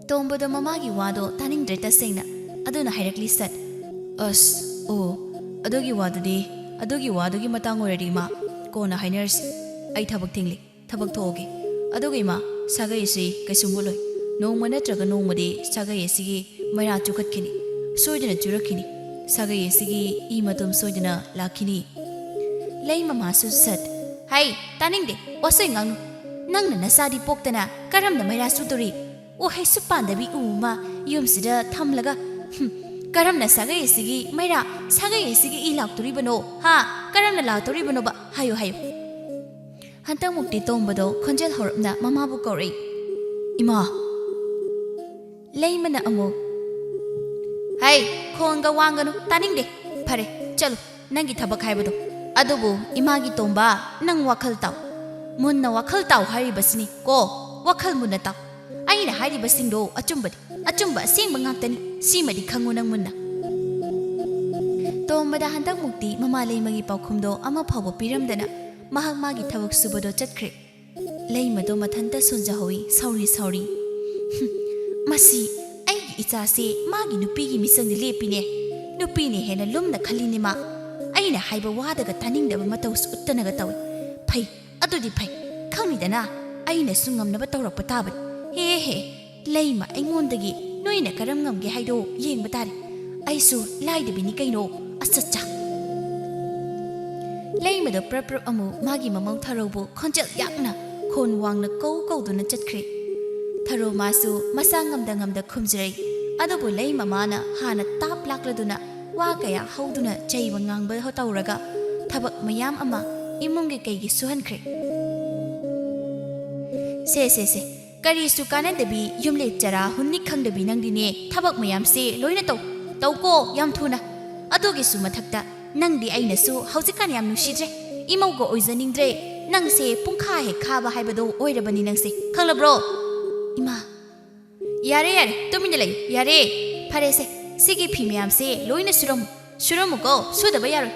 ꯇꯣꯝꯕꯗꯣ ꯃꯃꯥꯒꯤ ꯋꯥꯗꯣ ꯇꯥꯅꯤꯡꯗ꯭ꯔꯦ ꯇꯁꯦꯡꯅ꯫ ꯑꯗꯨꯅ ꯍꯥꯏꯔꯛꯂꯤ ꯁꯠ꯫ ꯑꯁ, ꯑꯣ, ꯑꯗꯨꯒꯤ ꯋꯥꯗꯨꯗꯤ, ꯑꯗꯨꯒꯤ ꯋꯥꯗꯨꯒꯤ ꯃꯇꯥꯡ ꯑꯣꯏꯔꯗꯤ ꯏꯃꯥ, ꯀꯣꯟꯅ ꯍꯥꯏꯅꯔꯁꯤ꯫ ꯑꯩ ꯊꯕꯛ ꯊꯤꯡꯂꯤ, ꯊꯕꯛ ꯊꯣꯛꯑꯒꯦ꯫ ꯑꯗꯨꯒ ꯏꯃꯥ, ꯁꯥꯒꯩ ꯑꯁꯤ ꯀꯩꯁꯨ ꯃꯨꯠꯂꯣꯏ꯫ ꯅꯣꯡꯃ ꯅꯠꯇ꯭ꯔꯒ ꯅꯣꯡꯃꯗꯤ ꯁꯥꯒꯩ ꯑꯁꯤꯒꯤ ꯃꯩꯔꯥ ꯆꯨꯈꯠꯈꯤꯅꯤ꯫ ꯁꯣꯏꯗꯅ ꯆꯨꯔꯛꯈꯤꯅꯤ꯫ ꯁꯥꯒꯩ ꯑꯁꯤꯒꯤ ꯏ ꯃꯇꯨꯝ ꯁꯣꯏꯗꯅ ꯂꯥꯛꯈꯤꯅꯤ꯫ ꯂꯩ ꯃꯃꯥꯁꯨ ꯁꯠ꯫ ꯍꯩ, ꯇꯥꯅꯤꯡꯗꯦ, ꯋꯥꯁꯣꯏ ꯉꯥꯡꯅꯨ꯫ ꯅꯪꯅ ꯅꯆꯥꯗꯤ ꯄꯣꯛꯇꯅ ꯀꯔꯝꯅ ꯃꯩꯔꯥ ꯆꯨꯗꯣꯔꯤ? ꯎꯍꯩꯁꯨ ꯄꯥꯟꯗꯕꯤ ꯎ ꯑꯃ ꯌꯨꯝꯁꯤꯗ ꯊꯝꯂꯒ, ꯍꯨꯝ, ꯀꯔꯝꯅ ꯁꯥꯒꯩ ꯑꯁꯤꯒꯤ ꯃꯩꯔꯥ, ꯁꯥꯒꯩ ꯑꯁꯤꯒꯤ ꯏ ꯂꯥꯛꯇꯣꯔꯤꯕꯅꯣ? ꯍꯥ? ꯀꯔꯝꯅ ꯂꯥꯛꯇꯣꯔꯤꯕꯅꯣꯕ? ꯍꯥꯏꯌꯨ, ꯍꯥꯏꯌꯨ꯫ ꯍꯟꯇꯛꯃꯨꯛꯇꯤ ꯇꯣꯝꯕꯗꯣ ꯈꯣꯟꯖꯦꯜ ꯍꯧꯔꯞꯅ ꯃꯃꯥꯕꯨ ꯀꯧꯔꯛꯏ꯫ ꯏꯃꯥ! ꯂꯩꯃꯅ ꯑꯃꯨꯛ, ꯍꯩ, ꯈꯣꯟꯒ ꯋꯥꯡꯒꯅꯨ, ꯇꯥꯅꯤꯡꯗꯦ꯫ ꯐꯔꯦ, ꯆꯠꯂꯨ, ꯅꯪꯒꯤ ꯊꯕꯛ ꯍꯥꯏꯕꯗꯣ꯫ ꯑꯗꯨꯕꯨ ꯏꯃꯥꯒꯤ ꯇꯣꯝꯕ, ꯅꯪ ꯋꯥꯈꯜ ꯇꯥꯎ꯫ ꯃꯨꯟꯅ ꯋꯥꯈꯜ ꯇꯥꯎ ꯍꯥꯏꯔꯤꯕꯁꯤꯅꯤ ꯀꯣ, ꯋꯥꯈꯜ ꯃꯨꯟꯅ ꯇꯥꯎ꯫ ꯑꯩꯅ ꯍꯥꯏꯔꯤꯕꯁꯤꯡꯗꯣ ꯑꯆꯨꯝꯕꯅꯤ, ꯑꯆꯨꯝꯕ ꯑꯁꯦꯡꯕ ꯉꯥꯛꯇꯅꯤ꯫ ꯁꯤꯃꯗꯤ ꯈꯪꯉꯨ ꯅꯪ ꯃꯨꯟꯅ꯫ ꯇꯣꯝꯕꯗ ꯍꯟꯗꯛꯃꯨꯛꯇꯤ ꯃꯃꯥ ꯂꯩꯃꯒꯤ ꯄꯥꯎꯈꯨꯝꯗꯣ ꯑꯃ ꯐꯥꯎꯕ ꯄꯤꯔꯝꯗꯅ ꯃꯍꯥꯛ ꯃꯥꯒꯤ ꯊꯕꯛ ꯁꯨꯕꯗꯣ ꯆꯠꯈ꯭ꯔꯦ꯫ ꯂꯩꯃꯗꯣ ꯃꯊꯟꯇ ꯁꯣꯟꯖꯍꯧꯏ, ꯁꯥꯎꯔꯤ ꯁꯥꯎꯔꯤ꯫ "ꯍꯨꯝ, ꯃꯁꯤ ꯑꯩꯒꯤ ꯏꯆꯥꯁꯦ ꯃꯥꯒꯤ ꯅꯨꯄꯤꯒꯤ ꯃꯤꯆꯪꯗ ꯂꯦꯞꯄꯤꯅꯦ꯫ ꯅꯨꯄꯤꯅ ꯍꯦꯟꯅ ꯂꯨꯝꯅ ꯈꯜꯂꯤꯅꯦ ꯃꯥ꯫ ꯑꯩꯅ ꯍꯥꯏꯕ ꯋꯥꯗꯒ ꯇꯥꯅꯤꯡꯗꯕ ꯃꯇꯧꯁꯨ ꯎꯠꯇꯅꯒ ꯇꯧꯏ꯫ ꯐꯩ, ꯑꯗꯨꯗꯤ ꯐꯩ꯫ ꯈꯪꯅꯤꯗꯅ, ꯑꯩꯅꯁꯨ ꯉꯝꯅꯕ ꯇꯧꯔꯛꯄ ꯇꯥꯕꯅꯤ꯫ ꯍꯦ ꯍꯦ, ꯂꯩꯃ, ꯑꯩꯉꯣꯟꯗꯒꯤ ꯅꯣꯏꯅ ꯀꯔꯝ ꯉꯝꯒꯦ ꯍꯥꯏꯗꯣ ꯌꯦꯡꯕ ꯇꯥꯔꯦ꯫ ꯑꯩꯁꯨ ꯂꯥꯏꯗꯕꯤꯅꯤ ꯀꯩꯅꯣ, ꯑꯆꯠꯆꯥ!" ꯂꯩꯃꯗꯣ ꯄ꯭ꯔꯞ ꯄ꯭ꯔꯞ ꯑꯃꯨꯛ ꯃꯥꯒꯤ ꯃꯃꯧ ꯊꯔꯧꯕꯨ ꯈꯣꯟꯖꯦꯜ ꯌꯥꯛꯅ ꯈꯣꯟ ꯋꯥꯡꯅ ꯀꯧ ꯀꯧꯗꯨꯅ ꯆꯠꯈ꯭ꯔꯦ꯫ ꯊꯔꯣ ꯃꯥꯁꯨ ꯃꯁꯥ ꯉꯝꯗ ꯉꯝꯗ ꯈꯨꯝꯖꯔꯛꯏ꯫ ꯑꯗꯨꯕꯨ ꯂꯩꯃ ꯃꯥꯅ ꯍꯥꯟꯅ ꯇꯥꯞ ꯂꯥꯛꯂꯗꯨꯅ ꯋꯥ ꯀꯌꯥ ꯍꯧꯗꯨꯅ ꯆꯩꯕ ꯉꯥꯡꯕ ꯇꯧꯔꯒ ꯊꯕꯛ ꯃꯌꯥꯝ ꯑꯃ ꯏꯃꯨꯡꯒꯤ ꯀꯩꯒꯤ ꯁꯨꯍꯟꯈ꯭ꯔꯦ꯫ "ꯁꯦ, ꯁꯦ, ꯁꯦ, ꯀꯔꯤꯁꯨ ꯀꯥꯟꯅꯗꯕꯤ, ꯌꯨꯝꯂꯦꯠ ꯆꯔꯥ ꯍꯨꯟꯅꯤ ꯈꯪꯗꯕꯤ ꯅꯪꯗꯤꯅꯦ, ꯊꯕꯛ ꯃꯌꯥꯝꯁꯦ ꯂꯣꯏꯅ ꯇꯧ, ꯇꯧꯀꯣ, ꯌꯥꯝ ꯊꯨꯅ꯫ ꯑꯗꯨꯒꯤꯁꯨ ꯃꯊꯛꯇ ꯅꯪꯗꯤ ꯑꯩꯅꯁꯨ ꯍꯧꯖꯤꯛꯀꯥꯟ ꯌꯥꯝ ꯅꯨꯡꯁꯤꯗ꯭ꯔꯦ, ꯏꯃꯧꯒ ꯑꯣꯏꯖꯅꯤꯡꯗ꯭ꯔꯦ꯫ ꯅꯪꯁꯦ ꯄꯨꯡꯈꯥ ꯍꯦꯛ ꯈꯥꯕ ꯍꯥꯏꯕꯗꯣ ꯑꯣꯏꯔꯕꯅꯤ ꯅꯪꯁꯦ, ꯈꯪꯂꯕ꯭ꯔꯣ? ꯏꯃꯥ, ꯌꯥꯔꯦ, ꯌꯥꯔꯦ, ꯇꯨꯃꯤꯟꯅ ꯂꯩꯌꯨ, ꯌꯥꯔꯦ꯫ ꯐꯔꯦꯁꯦ, ꯁꯤꯒꯤ ꯐꯤ ꯃꯌꯥꯝꯁꯦ ꯂꯣꯏꯅ ꯁꯨꯔꯝꯃꯨ, ꯁꯨꯔꯝꯃꯨꯀꯣ, ꯁꯨꯗꯕ ꯌꯥꯔꯣꯏ꯫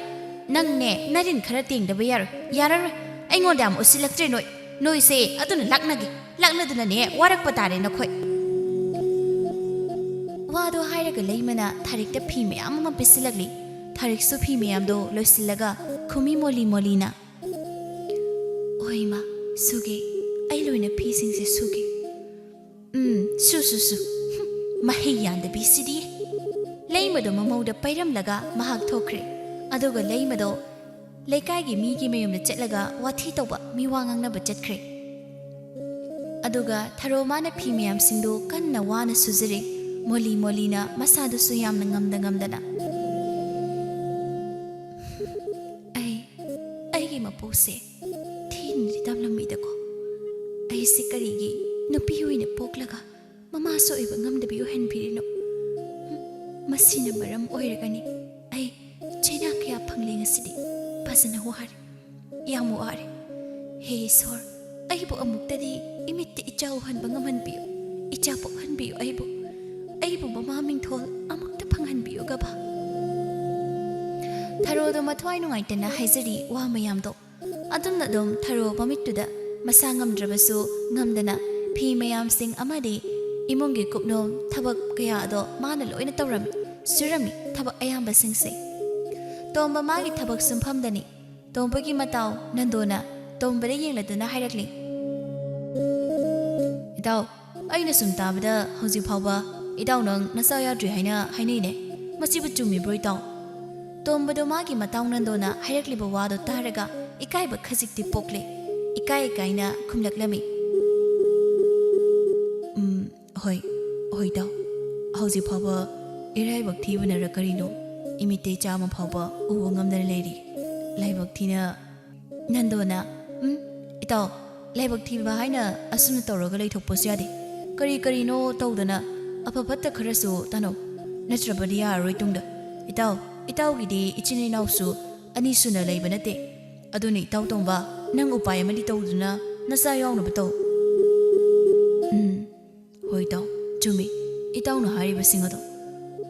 ꯅꯪꯅꯦ, ꯅꯔꯤꯟ ꯈꯔ ꯇꯦꯡꯗꯕ ꯌꯥꯔꯣꯏ, ꯌꯥꯔꯔꯣꯏ꯫ ꯑꯩꯉꯣꯟꯗ ꯌꯥꯝ ꯎꯁꯤꯜꯂꯛꯇ꯭ꯔꯦ ꯅꯣꯏ, ꯅꯣꯏꯁꯦ꯫ ꯑꯗꯨꯅ ꯂꯥꯛꯅꯒꯦ, ꯂꯥꯛꯅꯗꯨꯅꯅꯦ ꯋꯥꯔꯛꯄ ꯇꯥꯔꯦ ꯅꯈꯣꯏ꯫ ꯋꯥꯗꯣ ꯍꯥꯏꯔꯒ ꯂꯩꯃꯅ ꯊꯥꯔꯤꯛꯇ ꯐꯤ ꯃꯌꯥꯝ ꯑꯃ ꯄꯤꯁꯤꯜꯂꯛꯂꯤ꯫ ꯊꯥꯔꯤꯛꯁꯨ ꯐꯤ ꯃꯌꯥꯝꯗꯣ ꯂꯣꯏꯁꯤꯜꯂꯒ ꯈꯨꯃꯤ ꯃꯣꯂꯤ ꯃꯣꯂꯤꯅ, "ꯍꯣꯏ ꯏꯃꯥ, ꯁꯨꯒꯦ, ꯑꯩ ꯂꯣꯏꯅ ꯐꯤꯁꯤꯡꯁꯦ ꯁꯨꯒꯦ꯫ ꯎꯝ, ꯁꯨ, ꯁꯨ, ꯁꯨ꯫ ꯍꯨꯝ, ꯃꯍꯩ ꯌꯥꯟꯗꯕꯤꯁꯤꯗꯤ꯫" ꯂꯩꯃꯗꯣ ꯃꯃꯧꯗ ꯄꯩꯔꯝꯂꯒ ꯃꯍꯥꯛ ꯊꯣꯛꯈ꯭ꯔꯦ꯫ ꯑꯗꯨꯒ ꯂꯩꯃꯗꯣ ꯂꯩꯀꯥꯏꯒꯤ ꯃꯤꯒꯤ ꯃꯌꯨꯝꯗ ꯆꯠꯂꯒ ꯋꯥꯊꯤ ꯇꯧꯕ, ꯃꯤꯋꯥ ꯉꯥꯡꯅꯕ ꯆꯠꯈ꯭ꯔꯦ꯫ ꯑꯗꯨꯒ ꯊꯔꯣ ꯃꯥꯅ ꯐꯤ ꯃꯌꯥꯝꯁꯤꯡꯗꯨ ꯀꯟꯅ ꯋꯥꯅ ꯁꯨꯖꯔꯤ꯫ ꯃꯣꯂꯤ ꯃꯣꯂꯤꯅ ꯃꯁꯥꯗꯨꯁꯨ ꯌꯥꯝꯅ ꯉꯝꯗ ꯉꯝꯗꯅ, "ꯑꯩ, ꯑꯩꯒꯤ ꯃꯄꯣꯛꯁꯦ ꯊꯤꯅꯗꯤ ꯇꯝꯂꯝꯃꯤꯗꯀꯣ꯫ ꯑꯩꯁꯦ ꯀꯔꯤꯒꯤ ꯅꯨꯄꯤ ꯑꯣꯏꯅ ꯄꯣꯛꯂꯒ ꯃꯃꯥꯁꯨ ꯑꯣꯏꯕ ꯉꯝꯗꯕꯤ ꯑꯣꯏꯍꯟꯕꯤꯔꯤꯅꯣ? ꯍꯨꯝ, ꯃꯁꯤꯅ ꯃꯔꯝ ꯑꯣꯏꯔꯒꯅꯤ ꯑꯩ ꯆꯩꯅꯥ ꯀꯌꯥ ꯐꯪꯂꯦ ꯉꯁꯤꯗꯤ꯫ ꯐꯖꯅ ꯋꯥꯔꯦ, ꯌꯥꯝ ꯋꯥꯔꯦ꯫ ꯍꯦ ꯏꯁꯣꯔ, ꯑꯩꯕꯨ ꯑꯃꯨꯛꯇꯗꯤ ꯏꯃꯤꯠꯇ ꯏꯆꯥ ꯎꯍꯟꯕ ꯉꯝꯍꯟꯕꯤꯌꯨ, ꯏꯆꯥ ꯄꯣꯛꯍꯟꯕꯤꯌꯨ ꯑꯩꯕꯨ, ꯑꯩꯕꯨ ꯃꯃꯥ ꯃꯤꯡꯊꯣꯜ ꯑꯃꯨꯛꯇ ꯐꯪꯍꯟꯕꯤꯌꯨ ꯒꯕꯥ꯫" ꯊꯔꯣꯗꯣ ꯃꯊ꯭ꯋꯥꯏ ꯅꯨꯡꯉꯥꯏꯇꯅ ꯍꯥꯏꯖꯔꯤ ꯋꯥ ꯃꯌꯥꯝꯗꯣ꯫ ꯑꯗꯨꯝꯅ ꯑꯗꯨꯝ ꯊꯔꯣ ꯃꯃꯤꯠꯇꯨꯗ ꯃꯁꯥ ꯉꯝꯗ꯭ꯔꯕꯁꯨ ꯉꯝꯗꯅ ꯐꯤ ꯃꯌꯥꯝꯁꯤꯡ ꯑꯃꯗꯤ ꯏꯃꯨꯡꯒꯤ ꯀꯨꯞꯅꯣꯝ ꯊꯕꯛ ꯀꯌꯥ ꯑꯗꯣ ꯃꯥꯅ ꯂꯣꯏꯅ ꯇꯧꯔꯝꯃꯤ, ꯁꯨꯔꯝꯃꯤ ꯊꯕꯛ ꯑꯌꯥꯝꯕꯁꯤꯡꯁꯦ꯫ ꯇꯣꯝꯕ ꯃꯥꯒꯤ ꯊꯕꯛ ꯁꯨꯝꯐꯝꯗꯅꯤ꯫ ꯇꯣꯝꯕꯒꯤ ꯃꯇꯥꯎ ꯅꯟꯗꯣꯅ ꯇꯣꯝꯕꯗ ꯌꯦꯡꯂꯗꯨꯅ ꯍꯥꯏꯔꯛꯂꯤ, "ꯏꯇꯥꯎ, ꯑꯩꯅ ꯁꯨꯝ ꯇꯥꯕꯗ ꯍꯧꯖꯤꯛ ꯐꯥꯎꯕ ꯏꯇꯥꯎ ꯅꯪ ꯅꯆꯥ ꯌꯥꯎꯗ꯭ꯔꯤ ꯍꯥꯏꯅ ꯍꯥꯏꯅꯩꯅꯦ꯫ ꯃꯁꯤꯕꯨ ꯆꯨꯝꯃꯤꯕ꯭ꯔꯣ ꯏꯇꯥꯎ?" ꯇꯣꯝꯕꯗꯣ ꯃꯥꯒꯤ ꯃꯇꯥꯎ ꯅꯟꯗꯣꯅ ꯍꯥꯏꯔꯛꯂꯤꯕ ꯋꯥꯗꯣ ꯇꯥꯔꯒ ꯏꯀꯥꯏꯕ ꯈꯖꯤꯛꯇꯤ ꯄꯣꯛꯂꯦ꯫ ꯏꯀꯥꯏ ꯏꯀꯥꯏꯅ ꯈꯨꯝꯂꯛꯂꯝꯃꯤ, "ꯎꯝ, ꯍꯣꯏ, ꯍꯣꯏ ꯏꯇꯥꯎ꯫ ꯍꯧꯖꯤꯛ ꯐꯥꯎꯕ ꯏꯔꯥꯏꯕꯛ ꯊꯤꯕꯅꯔ ꯀꯔꯤꯅꯣ, ꯏꯃꯤꯠꯇꯩ ꯆꯥ ꯑꯃ ꯐꯥꯎꯕ ꯎꯕ ꯉꯝꯗꯅ ꯂꯩꯔꯤ꯫ ꯂꯥꯏꯕꯛ ꯊꯤꯅ" ꯅꯟꯗꯣꯅ, "ꯎꯝ, ꯏꯇꯥꯎ, ꯂꯥꯏꯕꯛ ꯊꯤꯕ ꯍꯥꯏꯅ ꯑꯁꯨꯝꯅ ꯇꯧꯔꯒ ꯂꯩꯊꯣꯛꯄꯁꯨ ꯌꯥꯗꯦ꯫ ꯀꯔꯤ ꯀꯔꯤꯅꯣ ꯇꯧꯗꯅ ꯑꯐ ꯐꯠꯇ ꯈꯔꯁꯨ ꯇꯥꯅꯧ, ꯅꯠꯇ꯭ꯔꯕꯗꯤ ꯌꯥꯔꯔꯣꯏ ꯇꯨꯡꯗ꯫ ꯏꯇꯥꯎ, ꯏꯇꯥꯎꯒꯤꯗꯤ ꯏꯆꯤꯟ ꯏꯅꯥꯎꯁꯨ ꯑꯅꯤ ꯁꯨꯅ ꯂꯩꯕ ꯅꯠꯇꯦ꯫ ꯑꯗꯨꯅ ꯏꯇꯥꯎ ꯇꯣꯝꯕ, ꯅꯪ ꯎꯄꯥꯏ ꯑꯃꯗꯤ ꯇꯧꯗꯨꯅ ꯅꯆꯥ ꯌꯥꯎꯅꯕ ꯇꯧ꯫ ꯎꯝ, ꯍꯣꯏ ꯏꯇꯥꯎ, ꯆꯨꯝꯃꯤ꯫ ꯏꯇꯥꯎꯅ ꯍꯥꯏꯔꯤꯕꯁꯤꯡ ꯑꯗꯣ꯫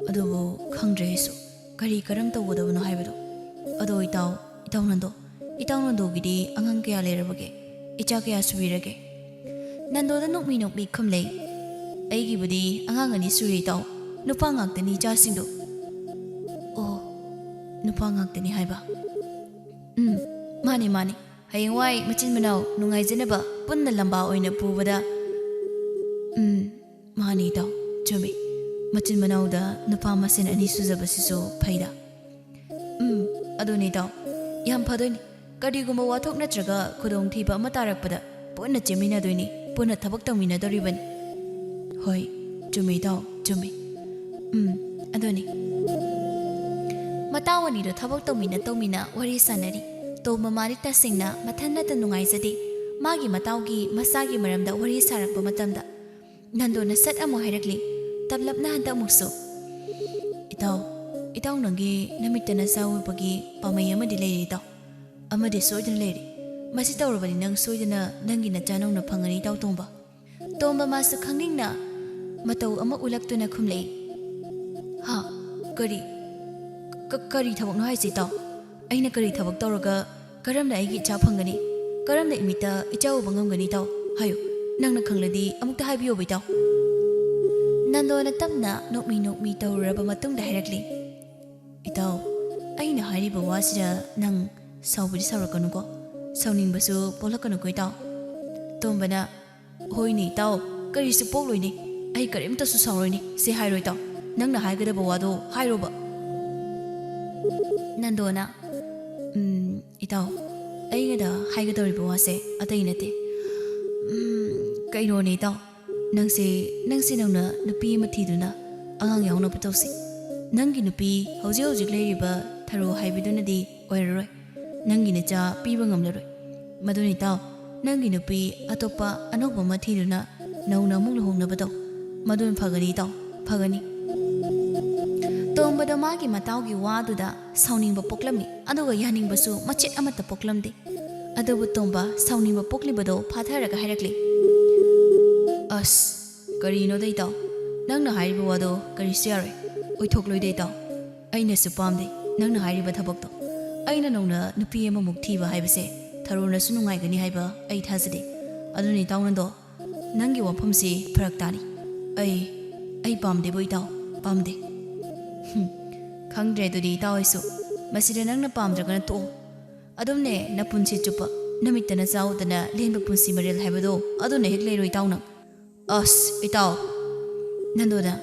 ꯑꯗꯨꯕꯨ ꯈꯪꯗ꯭ꯔꯦ ꯑꯩꯁꯨ ꯀꯔꯤ ꯀꯔꯝ ꯇꯧꯒꯗꯕꯅꯣ ꯍꯥꯏꯕꯗꯣ꯫ ꯑꯗꯣ ꯏꯇꯥꯎ, ꯏꯇꯥꯎ ꯅꯟꯗꯣ, ꯏꯇꯥꯎ ꯅꯟꯗꯣꯒꯤꯗꯤ ꯑꯉꯥꯡ ꯀꯌꯥ ꯂꯩꯔꯕꯒꯦ? ꯏꯆꯥ ꯀꯌꯥ ꯁꯨꯕꯤꯔꯒꯦ? ꯅꯟꯗꯣꯗ ꯅꯣꯛꯃꯤ ꯅꯣꯛꯃꯤ ꯈꯨꯝꯂꯩ꯫ ꯑꯩꯒꯤꯕꯨꯗꯤ ꯑꯉꯥꯡ ꯑꯅꯤ ꯁꯨꯔꯦ ꯏꯇꯥꯎ, ꯅꯨꯄꯥ ꯉꯥꯛꯇꯅꯤ ꯏꯆꯥꯁꯤꯡꯗꯣ꯫ ꯑꯣ, ꯅꯨꯄꯥ ꯉꯥꯛꯇꯅꯤ ꯍꯥꯏꯕ? ꯎꯝ, ꯃꯥꯅꯤ ꯃꯥꯅꯤ꯫ ꯍꯌꯦꯡꯋꯥꯏ ꯃꯆꯤꯟ ꯃꯅꯥꯎ ꯅꯨꯡꯉꯥꯏꯖꯅꯕ ꯄꯨꯟꯅ ꯂꯝꯕꯥ ꯑꯣꯏꯅ ꯄꯨꯕꯗ꯫ ꯎꯝ, ꯃꯥꯅꯤ ꯏꯇꯥꯎ, ꯆꯨꯝꯃꯤ꯫ ꯃꯆꯤꯟ ꯃꯅꯥꯎꯗ ꯅꯨꯄꯥ ꯃꯁꯦꯟ ꯑꯅꯤ ꯁꯨꯖꯕꯁꯤꯁꯨ ꯐꯩꯗ꯫ ꯎꯝ, ꯑꯗꯨꯅꯤ ꯏꯇꯥꯎ, ꯌꯥꯝ ꯐꯗꯣꯏꯅꯤ꯫ ꯀꯔꯤꯒꯨꯝꯕ ꯋꯥꯊꯣꯛ ꯅꯠꯇ꯭ꯔꯒ ꯈꯨꯗꯣꯡꯊꯤꯕ ꯑꯃ ꯇꯥꯔꯛꯄꯗ ꯄꯨꯟꯅ ꯆꯦꯟꯃꯤꯟꯅꯗꯣꯏꯅꯤ, ꯄꯨꯟꯅ ꯊꯕꯛ ꯇꯧꯃꯤꯟꯅꯗꯧꯔꯤꯕꯅꯤ꯫ ꯍꯣꯏ, ꯆꯨꯝꯃꯤ ꯏꯇꯥꯎ, ꯆꯨꯝꯃꯤ꯫ ꯎꯝ, ꯑꯗꯨꯅꯤ꯫ ꯃꯇꯥꯎ ꯑꯅꯤꯗꯣ ꯊꯕꯛ ꯇꯧꯃꯤꯟꯅ ꯇꯧꯃꯤꯟꯅ ꯋꯥꯔꯤ ꯁꯥꯟꯅꯔꯤ꯫ ꯇꯣꯝꯕ ꯃꯥꯗꯤ ꯇꯁꯦꯡꯅ ꯃꯊꯟꯅꯇ ꯅꯨꯡꯉꯥꯏꯖꯗꯦ꯫ ꯃꯥꯒꯤ ꯃꯇꯥꯎꯒꯤ ꯃꯆꯥꯒꯤ ꯃꯔꯝꯗ ꯋꯥꯔꯤ ꯁꯥꯔꯛꯄ ꯃꯇꯝꯗ ꯅꯟꯗꯣꯅ ꯁꯠ ꯑꯃꯨꯛ ꯍꯥꯏꯔꯛꯂꯤ, ꯇꯞꯂꯞꯅ ꯍꯟꯗꯛꯃꯨꯛꯁꯨ꯫ "ꯏꯇꯥꯎ, ꯏꯇꯥꯎ ꯅꯪꯒꯤ ꯅꯃꯤꯠꯇ ꯅꯆꯥ ꯎꯕꯒꯤ ꯄꯥꯝꯕꯩ ꯑꯃꯗꯤ ꯂꯩꯔꯦ ꯏꯇꯥꯎ꯫ ꯑꯃꯗꯤ ꯁꯣꯏꯗꯅ ꯂꯩꯔꯦ꯫ ꯃꯁꯤ ꯇꯧꯔꯕꯗꯤ ꯅꯪ ꯁꯣꯏꯗꯅ ꯅꯪꯒꯤ ꯅꯆꯥ ꯅꯧꯅ ꯐꯪꯒꯅꯤ ꯏꯇꯥꯎ ꯇꯣꯝꯕ꯫" ꯇꯣꯝꯕ ꯃꯥꯁꯨ ꯈꯪꯅꯤꯡꯅ ꯃꯇꯧ ꯑꯃ ꯎꯠꯂꯛꯇꯨꯅ ꯈꯨꯝꯂꯛꯏ꯫ "ꯍꯥ? ꯀꯔꯤ? ꯀ-, ꯀꯔꯤ ꯊꯕꯛꯅꯣ ꯍꯥꯏꯁꯤ ꯏꯇꯥꯎ? ꯑꯩꯅ ꯀꯔꯤ ꯊꯕꯛ ꯇꯧꯔꯒ ꯀꯔꯝꯅ ꯑꯩꯒꯤ ꯏꯆꯥ ꯐꯪꯒꯅꯤ? ꯀꯔꯝꯅ ꯏꯃꯤꯠꯇ ꯏꯆꯥ ꯎꯕ ꯉꯝꯒꯅꯤ ꯏꯇꯥꯎ? ꯍꯥꯏꯌꯨ, ꯅꯪꯅ ꯈꯪꯂꯗꯤ ꯑꯃꯨꯛꯇ ꯍꯥꯏꯕꯤꯌꯣꯕ ꯏꯇꯥꯎ꯫" ꯅꯟꯗꯣꯅ ꯇꯞꯅ ꯅꯣꯛꯃꯤ ꯅꯣꯛꯃꯤ ꯇꯧꯔꯨꯔꯕ ꯃꯇꯨꯡꯗ ꯍꯥꯏꯔꯛꯂꯤ, "ꯏꯇꯥꯎ, ꯑꯩꯅ ꯍꯥꯏꯔꯤꯕ ꯋꯥꯁꯤꯗ ꯅꯪ ꯁꯥꯎꯕꯗꯤ ꯁꯥꯎꯔꯛꯀꯅꯨꯀꯣ, ꯁꯥꯎꯅꯤꯡꯕꯁꯨ ꯄꯣꯛꯂꯛꯀꯅꯨꯀꯣ ꯏꯇꯥꯎ꯫ ꯇꯣꯝꯕꯅ, ꯍꯣꯏꯅꯦ ꯏꯇꯥꯎ, ꯀꯔꯤꯁꯨ ꯄꯣꯛꯂꯣꯏꯅꯦ, ꯑꯩ ꯀꯔꯤꯝꯇꯁꯨ ꯁꯥꯎꯔꯣꯏꯅꯦ, ꯁꯤ ꯍꯥꯏꯔꯣ ꯏꯇꯥꯎ, ꯅꯪꯅ ꯍꯥꯏꯒꯗꯕ ꯋꯥꯗꯣ ꯍꯥꯏꯔꯣꯕ꯫" ꯅꯟꯗꯣꯅ, "ꯎꯝ, ꯏꯇꯥꯎ, ꯑꯩꯅꯗ ꯍꯥꯏꯒꯗꯧꯔꯤꯕ ꯋꯥꯁꯦ ꯑꯇꯩ ꯅꯠꯇꯦ꯫ ꯎꯝ, ꯀꯩꯅꯣꯅꯦ ꯏꯇꯥꯎ, ꯅꯪꯁꯦ, ꯅꯪꯁꯦ ꯅꯧꯅ ꯅꯨꯄꯤ ꯑꯃ ꯊꯤꯗꯨꯅ ꯑꯉꯥꯡ ꯌꯥꯎꯅꯕ ꯇꯧꯁꯤ꯫ ꯅꯪꯒꯤ ꯅꯨꯄꯤ ꯍꯧꯖꯤꯛ ꯍꯧꯖꯤꯛ ꯂꯩꯔꯤꯕ ꯊꯔꯣ ꯍꯥꯏꯕꯤꯗꯨꯅꯗꯤ ꯑꯣꯏꯔꯔꯣꯏ꯫ ꯅꯪꯒꯤ ꯅꯆꯥ ꯄꯤꯕ ꯉꯝꯂꯔꯣꯏ꯫ ꯃꯗꯨꯅ ꯏꯇꯥꯎ, ꯅꯪꯒꯤ ꯅꯨꯄꯤ ꯑꯇꯣꯞꯄ ꯑꯅꯧꯕ ꯑꯃ ꯊꯤꯗꯨꯅ ꯅꯧꯅ ꯑꯃꯨꯛ ꯂꯨꯍꯣꯡꯅꯕ ꯇꯧ꯫ ꯃꯗꯨꯅ ꯐꯒꯅꯤ ꯏꯇꯥꯎ, ꯐꯒꯅꯤ꯫ ꯇꯣꯝꯕꯗꯣ ꯃꯥꯒꯤ ꯃꯇꯥꯎꯒꯤ ꯋꯥꯗꯨꯗ ꯁꯥꯎꯅꯤꯡꯕ ꯄꯣꯛꯂꯝꯃꯤ, ꯑꯗꯨꯒ ꯌꯥꯅꯤꯡꯕꯁꯨ ꯃꯆꯦꯠ ꯑꯃꯠꯇ ꯄꯣꯛꯂꯝꯗꯦ꯫ ꯑꯗꯨꯕꯨ ꯇꯣꯝꯕ ꯁꯥꯎꯅꯤꯡꯕ ꯄꯣꯛꯂꯤꯕꯗꯣ ꯐꯥꯊꯔꯒ ꯍꯥꯏꯔꯛꯂꯤ, "ꯑꯁ, ꯀꯔꯤꯅꯣꯗ ꯏꯇꯥꯎ? ꯅꯪꯅ ꯍꯥꯏꯔꯤꯕ ꯋꯥꯗꯣ ꯀꯔꯤꯁꯨ ꯌꯥꯔꯣꯏ꯫ ꯑꯣꯏꯊꯣꯛꯂꯣꯏꯗ ꯏꯇꯥꯎ꯫ ꯑꯩꯅꯁꯨ ꯄꯥꯝꯗꯦ ꯅꯪꯅ ꯍꯥꯏꯔꯤꯕ ꯊꯕꯛꯇꯣ꯫ ꯑꯩꯅ ꯅꯧꯅ ꯅꯨꯄꯤ ꯑꯃꯃꯨꯛ ꯊꯤꯕ ꯍꯥꯏꯕꯁꯦ ꯊꯔꯣꯅꯁꯨ ꯅꯨꯡꯉꯥꯏꯒꯅꯤ ꯍꯥꯏꯕ ꯑꯩ ꯊꯥꯖꯗꯦ꯫ ꯑꯗꯨꯅ ꯏꯇꯥꯎ ꯅꯟꯗꯣ, ꯅꯪꯒꯤ ꯋꯥꯐꯝꯁꯤ ꯐꯔꯛ ꯇꯥꯔꯤ꯫ ꯑꯩ, ꯑꯩ ꯄꯥꯝꯗꯦꯕꯨ ꯏꯇꯥꯎ, ꯄꯥꯝꯗꯦ꯫" "ꯍꯨꯝ, ꯈꯪꯗ꯭ꯔꯦ ꯑꯗꯨꯗꯤ ꯏꯇꯥꯎ ꯑꯩꯁꯨ꯫ ꯃꯁꯤꯗ ꯅꯪꯅ ꯄꯥꯝꯗ꯭ꯔꯒꯅ ꯇꯣꯛꯑꯣ꯫ ꯑꯗꯨꯝꯅꯦ ꯅꯄꯨꯟꯁꯤ ꯆꯨꯞꯄ ꯅꯃꯤꯠꯇꯅ ꯆꯥꯎꯗꯅ ꯂꯦꯟꯕ ꯄꯨꯟꯁꯤ ꯃꯔꯦꯜ ꯍꯥꯏꯕꯗꯣ ꯑꯗꯨꯅ ꯍꯦꯛ ꯂꯩꯔꯣ ꯏꯇꯥꯎ ꯅꯪ꯫" "ꯑꯁ ꯏꯇꯥꯎ!" ꯅꯟꯗꯣꯅ,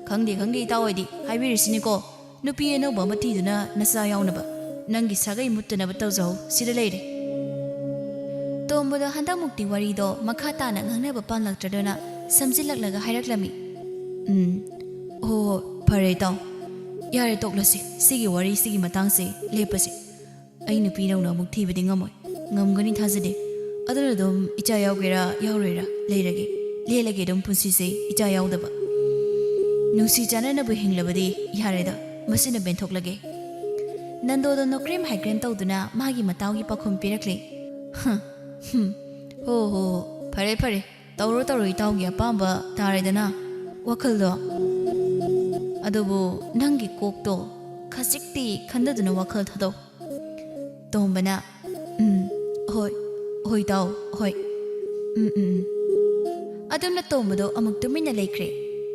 "ꯈꯪꯗꯦ ꯈꯪꯗꯦ ꯏꯇꯥꯎ ꯑꯣꯏꯗꯤ ꯍꯥꯏꯕꯤꯔꯤꯁꯤꯅꯤꯀꯣ꯫ ꯅꯨꯄꯤ ꯑꯅꯧꯕ ꯑꯃ ꯊꯤꯗꯨꯅ ꯅꯆꯥ ꯌꯥꯎꯅꯕ ꯅꯪꯒꯤ ꯁꯥꯒꯩ ꯃꯨꯠꯇꯅꯕ ꯇꯧꯖꯍꯧ꯫ ꯁꯤꯗ ꯂꯩꯔꯦ꯫" ꯇꯣꯝꯕꯗꯣ ꯍꯟꯗꯛꯃꯨꯛꯇꯤ ꯋꯥꯔꯤꯗꯣ ꯃꯈꯥ ꯇꯥꯅ ꯉꯥꯡꯅꯕ ꯄꯥꯝꯂꯛꯇ꯭ꯔꯗꯨꯅ ꯁꯝꯖꯤꯜꯂꯛꯂꯒ ꯍꯥꯏꯔꯛꯂꯝꯃꯤ, "ꯎꯝ, ꯍꯣ ꯍꯣ, ꯐꯔꯦ ꯏꯇꯥꯎ꯫ ꯌꯥꯔꯦ, ꯇꯣꯛꯂꯁꯤ꯫ ꯁꯤꯒꯤ ꯋꯥꯔꯤ, ꯁꯤꯒꯤ ꯃꯇꯥꯡꯁꯦ ꯂꯦꯞꯄꯁꯤ꯫ ꯑꯩ ꯅꯨꯄꯤ ꯅꯧꯅ ꯑꯃꯨꯛ ꯊꯤꯕꯗꯤ ꯉꯝꯃꯣꯏ꯫ ꯉꯝꯒꯅꯤ ꯊꯥꯖꯗꯦ꯫ ꯑꯗꯨꯅ ꯑꯗꯨꯝ ꯏꯆꯥ ꯌꯥꯎꯒꯦꯔꯥ ꯌꯥꯎꯔꯣꯏꯔꯥ ꯂꯩꯔꯒꯦ꯫ ꯂꯦꯜꯂꯒꯦ ꯑꯗꯨꯝ ꯄꯨꯟꯁꯤꯁꯦ ꯏꯆꯥ ꯌꯥꯎꯗꯕ꯫ ꯅꯨꯡꯁꯤ ꯆꯥꯟꯅꯅꯕ ꯍꯤꯡꯂꯕꯗꯤ ꯌꯥꯔꯦꯗ, ꯃꯁꯤꯅ ꯄꯦꯟꯊꯣꯛꯂꯒꯦ꯫" ꯅꯟꯗꯣꯗꯣ ꯅꯣꯀ꯭ꯔꯦꯝ ꯍꯥꯏꯀ꯭ꯔꯦꯝ ꯇꯧꯗꯨꯅ ꯃꯥꯒꯤ ꯃꯇꯥꯎꯒꯤ ꯄꯥꯎꯈꯨꯝ ꯄꯤꯔꯛꯂꯤ꯫ "ꯍ, ꯍꯨꯝ, ꯍꯣ ꯍꯣ ꯍꯣ, ꯐꯔꯦ ꯐꯔꯦ, ꯇꯧꯔꯣ ꯇꯧꯔꯣ, ꯏꯇꯥꯎꯒꯤ ꯑꯄꯥꯝꯕ ꯇꯥꯔꯦꯗꯅ ꯋꯥꯈꯜꯗꯣ꯫ ꯑꯗꯨꯕꯨ ꯅꯪꯒꯤ ꯀꯣꯛꯇꯣ ꯈꯖꯤꯛꯇꯤ ꯈꯟꯗꯗꯨꯅ ꯋꯥꯈꯜ ꯊꯥꯗꯧ꯫" ꯇꯣꯝꯕꯅ, "ꯎꯝ, ꯍꯣꯏ, ꯍꯣꯏ ꯏꯇꯥꯎ, ꯍꯣꯏ꯫ ꯎꯝ, ꯎꯝ, ꯎꯝ꯫" ꯑꯗꯨꯝꯅ ꯇꯣꯝꯕꯗꯣ ꯑꯃꯨꯛ ꯇꯨꯃꯤꯟꯅ ꯂꯩꯈ꯭ꯔꯦ꯫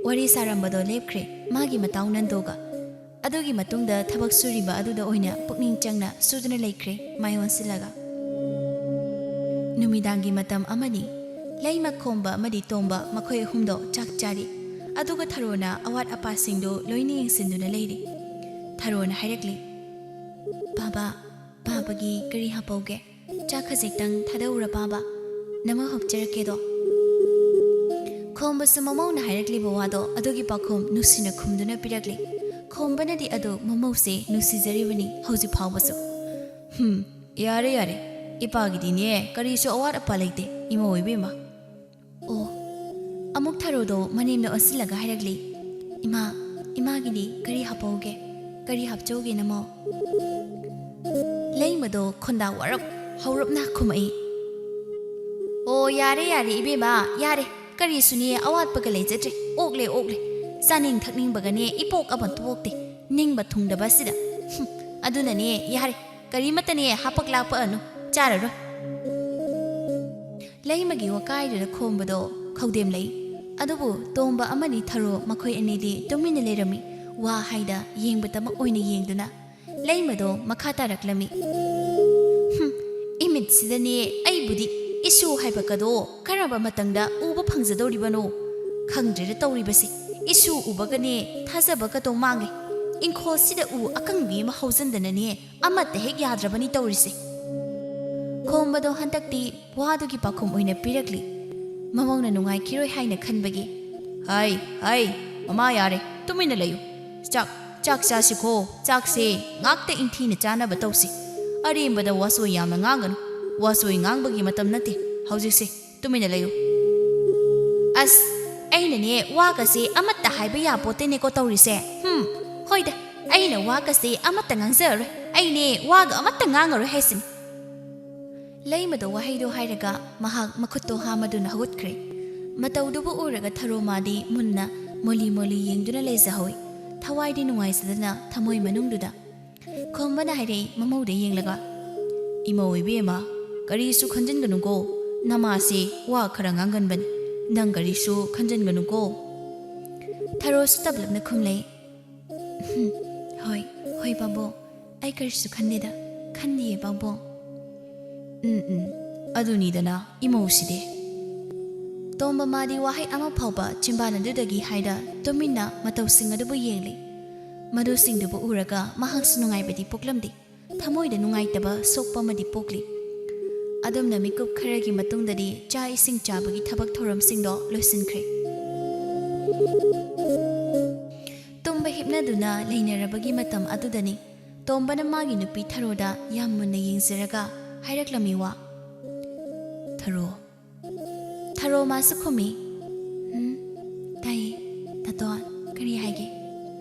ꯋꯥꯔꯤ ꯁꯥꯔꯝꯕꯗꯣ ꯂꯦꯞꯈ꯭ꯔꯦ ꯃꯥꯒꯤ ꯃꯇꯥꯎ ꯅꯟꯗꯣꯒ꯫ ꯑꯗꯨꯒꯤ ꯃꯇꯨꯡꯗ ꯊꯕꯛ ꯁꯨꯔꯤꯕ ꯑꯗꯨꯗ ꯑꯣꯏꯅ ꯄꯨꯛꯅꯤꯡ ꯆꯪꯅ ꯁꯨꯗꯨꯅ ꯂꯩꯈ꯭ꯔꯦ ꯃꯥꯏ ꯑꯣꯟꯁꯤꯜꯂꯒ꯫ ꯅꯨꯃꯤꯗꯥꯡꯒꯤ ꯃꯇꯝ ꯑꯃꯅꯤ꯫ ꯂꯩꯃ, ꯈꯣꯝꯕ ꯑꯃꯗꯤ ꯇꯣꯝꯕ ꯃꯈꯣꯏ ꯑꯍꯨꯝꯗꯣ ꯆꯥꯛ ꯆꯥꯔꯤ꯫ ꯑꯗꯨꯒ ꯊꯔꯣꯅ ꯑꯋꯥꯠ ꯑꯄꯥꯁꯤꯡꯗꯨ ꯂꯣꯏꯅ ꯌꯦꯡꯁꯤꯟꯗꯨꯅ ꯂꯩꯔꯤ꯫ ꯊꯔꯣꯅ ꯍꯥꯏꯔꯛꯂꯤ, "ꯕꯥꯕꯥ, ꯕꯥꯕꯥꯒꯤ ꯀꯔꯤ ꯍꯥꯞꯄꯧꯒꯦ? ꯆꯥꯛ ꯈꯖꯤꯛꯇꯪ ꯊꯥꯗꯧꯔ ꯕꯥꯕꯥ, ꯅꯃꯛ ꯍꯥꯞꯆꯔꯛꯀꯦꯗꯣ꯫" ꯈꯣꯝꯕꯁꯨ ꯃꯃꯧꯅ ꯍꯥꯏꯔꯛꯂꯤꯕ ꯋꯥꯗꯣ ꯑꯗꯨꯒꯤ ꯄꯥꯎꯈꯨꯝ ꯅꯨꯡꯁꯤꯅ ꯈꯨꯝꯗꯨꯅ ꯄꯤꯔꯛꯂꯤ꯫ ꯈꯣꯝꯕꯅꯗꯤ ꯑꯗꯨ ꯃꯃꯧꯁꯦ ꯅꯨꯡꯁꯤꯖꯔꯤꯕꯅꯤ ꯍꯧꯖꯤꯛ ꯐꯥꯎꯕꯁꯨ꯫ "ꯍꯨꯝ, ꯌꯥꯔꯦ ꯌꯥꯔꯦ, "ꯏꯄꯥꯒꯤꯗꯤꯅꯦ ꯀꯔꯤꯁꯨ ꯑꯋꯥꯠ ꯑꯄꯥ ꯂꯩꯇꯦ, ꯏꯃꯧ ꯏꯕꯦꯝꯃ꯫" ꯑꯣ, ꯑꯃꯨꯛ ꯊꯔꯣꯗꯣ ꯃꯅꯦꯝꯅ ꯑꯣꯟꯁꯤꯜꯂꯒ ꯍꯥꯏꯔꯛꯂꯤ, "ꯏꯃꯥ, ꯏꯃꯥꯒꯤꯗꯤ ꯀꯔꯤ ꯍꯥꯞꯄꯧꯒꯦ? ꯀꯔꯤ ꯍꯥꯞꯆꯧꯒꯦ ꯅꯃꯧ?" ꯂꯩꯃꯗꯣ ꯈꯣꯟꯗꯥ ꯋꯥꯔꯞ ꯍꯧꯔꯞꯅ ꯈꯨꯝꯃꯛꯏ, "ꯑꯣ, ꯌꯥꯔꯦ, ꯌꯥꯔꯦ ꯏꯕꯦꯝꯃ, ꯌꯥꯔꯦ꯫ ꯀꯔꯤꯁꯨꯅꯦ ꯑꯋꯥꯠꯄꯒ ꯂꯩꯖꯗ꯭ꯔꯦ꯫ ꯑꯣꯛꯂꯦ, ꯑꯣꯛꯂꯦ꯫ ꯆꯥꯅꯤꯡ ꯊꯛꯅꯤꯡꯕꯒꯅꯦ ꯏꯄꯣꯛ ꯑꯃ ꯄꯣꯛꯇꯦ꯫ ꯅꯤꯡꯕ ꯊꯨꯡꯗꯕ ꯑꯁꯤꯗ꯫ ꯍꯨꯝ, ꯑꯗꯨꯅꯅꯦ, ꯌꯥꯔꯦ꯫ ꯀꯔꯤꯃꯠꯇꯅꯦ ꯍꯥꯄꯛ ꯂꯥꯛꯄ ꯑꯅꯨ꯫ ꯆꯥꯔꯔꯣꯏ꯫" ꯂꯩꯃꯒꯤ ꯋꯥꯀꯥꯏꯗꯨꯅ ꯈꯣꯝꯕꯗꯣ ꯈꯧꯗꯦꯝ ꯂꯩ꯫ ꯑꯗꯨꯕꯨ ꯇꯣꯝꯕ ꯑꯃꯗꯤ ꯊꯔꯣ ꯃꯈꯣꯏ ꯑꯅꯤꯗꯤ ꯇꯨꯃꯤꯟꯅ ꯂꯩꯔꯝꯃꯤ꯫ ꯋꯥ ꯍꯥꯏꯗ ꯌꯦꯡꯕꯇꯃꯛ ꯑꯣꯏꯅ ꯌꯦꯡꯗꯨꯅ ꯂꯩꯃꯗꯣ ꯃꯈꯥ ꯇꯥꯔꯛꯂꯝꯃꯤ꯫ "ꯍꯨꯝ, ꯏꯃꯤꯠꯁꯤꯗꯅꯦ ꯑꯩꯕꯨꯗꯤ ꯏꯁꯨ ꯍꯥꯏꯕ ꯀꯗꯣ ꯀꯔꯝꯕ ꯃꯇꯝꯗ ꯎꯕ ꯐꯪꯖꯗꯧꯔꯤꯕꯅꯣ? ꯈꯪꯗ꯭ꯔꯦꯗ ꯇꯧꯔꯤꯕꯁꯦ꯫ ꯏꯁꯨ ꯎꯕꯒꯅꯦ ꯊꯥꯖꯕ ꯀꯗꯣ ꯃꯥꯡꯉꯦ꯫ ꯏꯪꯈꯣꯜꯁꯤꯗ ꯎ ꯑꯀꯪꯕꯤ ꯑꯃ ꯍꯧꯖꯟꯗꯅꯅꯦ ꯑꯃꯠꯇ ꯍꯦꯛ ꯌꯥꯗ꯭ꯔꯕꯅꯤ ꯇꯧꯔꯤꯁꯦ꯫" ꯈꯣꯝꯕꯗꯣ ꯍꯟꯗꯛꯇꯤ ꯋꯥꯗꯨꯒꯤ ꯄꯥꯎꯈꯨꯝ ꯑꯣꯏꯅ ꯄꯤꯔꯛꯂꯤ꯫ ꯃꯃꯧꯅ ꯅꯨꯡꯉꯥꯏꯈꯤꯔꯣꯏ ꯍꯥꯏꯅ ꯈꯟꯕꯒꯤ, "ꯍꯥꯏ, ꯍꯥꯏ, ꯃꯃꯥ ꯌꯥꯔꯦ, ꯇꯨꯃꯤꯟꯅ ꯂꯩꯌꯨ꯫ ꯆꯥꯛ, ꯆꯥꯛ ꯆꯥꯁꯤꯀꯣ, ꯆꯥꯛꯁꯦ ꯉꯥꯛꯇ ꯏꯪꯊꯤꯅ ꯆꯥꯅꯕ ꯇꯧꯁꯤ꯫ ꯑꯔꯦꯝꯕꯗ ꯋꯥꯆꯣꯏ ꯌꯥꯝꯅ ꯉꯥꯡꯒꯅꯨ꯫ ꯋꯥꯆꯣꯏ ꯉꯥꯡꯕꯒꯤ ꯃꯇꯝ ꯅꯠꯇꯦ ꯍꯧꯖꯤꯛꯁꯦ꯫ ꯇꯨꯃꯤꯟꯅ ꯂꯩꯌꯨ꯫" "ꯑꯁ, ꯑꯩꯅꯅꯦ ꯋꯥꯒꯁꯦ ꯑꯃꯠꯇ ꯍꯥꯏꯕ ꯌꯥꯄꯣꯠꯇꯦꯅꯦꯀꯣ ꯇꯧꯔꯤꯁꯦ꯫ ꯍꯨꯝ, ꯍꯣꯏꯗ, ꯑꯩꯅ ꯋꯥꯒꯁꯦ ꯑꯃꯠꯇ ꯉꯥꯡꯖꯔꯔꯣꯏ꯫ ꯑꯩꯅꯦ ꯋꯥꯒ ꯑꯃꯠꯇ ꯉꯥꯡꯉꯔꯣꯏ ꯍꯥꯏꯁꯤꯅꯤ꯫" ꯂꯩꯃꯗꯣ ꯋꯥꯍꯩꯗꯣ ꯍꯥꯏꯔꯒ ꯃꯍꯥꯛ ꯃꯈꯨꯠꯇꯣ ꯍꯥꯝꯃꯗꯨꯅ ꯍꯧꯒꯠꯈ꯭ꯔꯦ꯫ ꯃꯇꯧꯗꯨꯕꯨ ꯎꯔꯒ ꯊꯔꯣ ꯃꯥꯗꯤ ꯃꯨꯟꯅ ꯃꯣꯂꯤ ꯃꯣꯂꯤ ꯌꯦꯡꯗꯨꯅ ꯂꯩꯖꯍꯧꯏ꯫ ꯊꯋꯥꯏꯗꯤ ꯅꯨꯡꯉꯥꯏꯖꯗꯅ ꯊꯃꯣꯏ ꯃꯅꯨꯡꯗꯨꯗ꯫ ꯈꯣꯝꯕꯅ ꯍꯥꯏꯔꯛꯏ ꯃꯃꯧꯗ ꯌꯦꯡꯂꯒ, "ꯏꯃꯧ ꯏꯕꯦꯝꯃ, ꯀꯔꯤꯁꯨ ꯈꯟꯖꯤꯟꯒꯅꯨꯀꯣ, ꯅꯃꯥꯁꯤ ꯋꯥ ꯈꯔ ꯉꯥꯡꯒꯟꯕꯅꯤ, ꯅꯪ ꯀꯔꯤꯁꯨ ꯈꯟꯖꯤꯟꯒꯅꯨꯀꯣ꯫" ꯊꯔꯣꯁꯨ ꯇꯞꯂꯞꯅ ꯈꯨꯝꯂꯛꯏ, "ꯍꯨꯝ, ꯍꯣꯏ, ꯍꯣꯏ ꯄꯥꯕꯨꯡ, ꯑꯩ ꯀꯔꯤꯁꯨ ꯈꯟꯗꯦꯗ, ꯈꯟꯗꯤꯌꯦ ꯄꯥꯕꯨꯡ꯫" "ꯎꯝ, ꯎꯝ, ꯑꯗꯨꯅꯤꯗꯅ ꯏꯃꯧꯁꯤꯗꯤ꯫" ꯇꯣꯝꯕ ꯃꯥꯗꯤ ꯋꯥꯍꯩ ꯑꯃ ꯐꯥꯎꯕ ꯆꯤꯟꯕꯥꯟ ꯑꯗꯨꯗꯒꯤ ꯍꯥꯏꯗ ꯇꯨꯃꯤꯟꯅ ꯃꯇꯧꯁꯤꯡ ꯑꯗꯨꯕꯨ ꯌꯦꯡꯂꯤ꯫ ꯃꯗꯨꯁꯤꯡꯗꯨꯕꯨ ꯎꯔꯒ ꯃꯍꯥꯛꯁꯨ ꯅꯨꯡꯉꯥꯏꯕꯗꯤ ꯄꯣꯛꯂꯝꯗꯦ꯫ ꯊꯃꯣꯏꯗ ꯅꯨꯡꯉꯥꯏꯇꯕ ꯁꯣꯛꯄ ꯑꯃꯗꯤ ꯄꯣꯛꯂꯤ꯫ ꯑꯗꯨꯝꯅ ꯃꯤꯀꯨꯞ ꯈꯔꯒꯤ ꯃꯇꯨꯡꯗꯗꯤ ꯆꯥꯛ ꯏꯁꯤꯡ ꯆꯥꯕꯒꯤ ꯊꯕꯛ ꯊꯧꯔꯝꯁꯤꯡꯗꯣ ꯂꯣꯏꯁꯤꯟꯈ꯭ꯔꯦ꯫ ꯇꯨꯝꯕ ꯍꯤꯞꯅꯗꯨꯅ ꯂꯩꯅꯔꯕꯒꯤ ꯃꯇꯝ ꯑꯗꯨꯗꯅꯤ ꯇꯣꯝꯕꯅ ꯃꯥꯒꯤ ꯅꯨꯄꯤ ꯊꯔꯣꯗ ꯌꯥꯝ ꯃꯨꯟꯅ ꯌꯦꯡꯖꯔꯒ ꯍꯥꯏꯔꯛꯂꯝꯃꯤ ꯋꯥ꯫ ꯊꯔꯣ꯫ ꯊꯔꯣ ꯃꯥꯁꯨ ꯈꯨꯝꯃꯤ꯫ "ꯎꯝ, ꯇꯥꯏꯌꯦ꯫ ꯇꯥꯇꯣꯟ, ꯀꯔꯤ ꯍꯥꯏꯒꯦ?"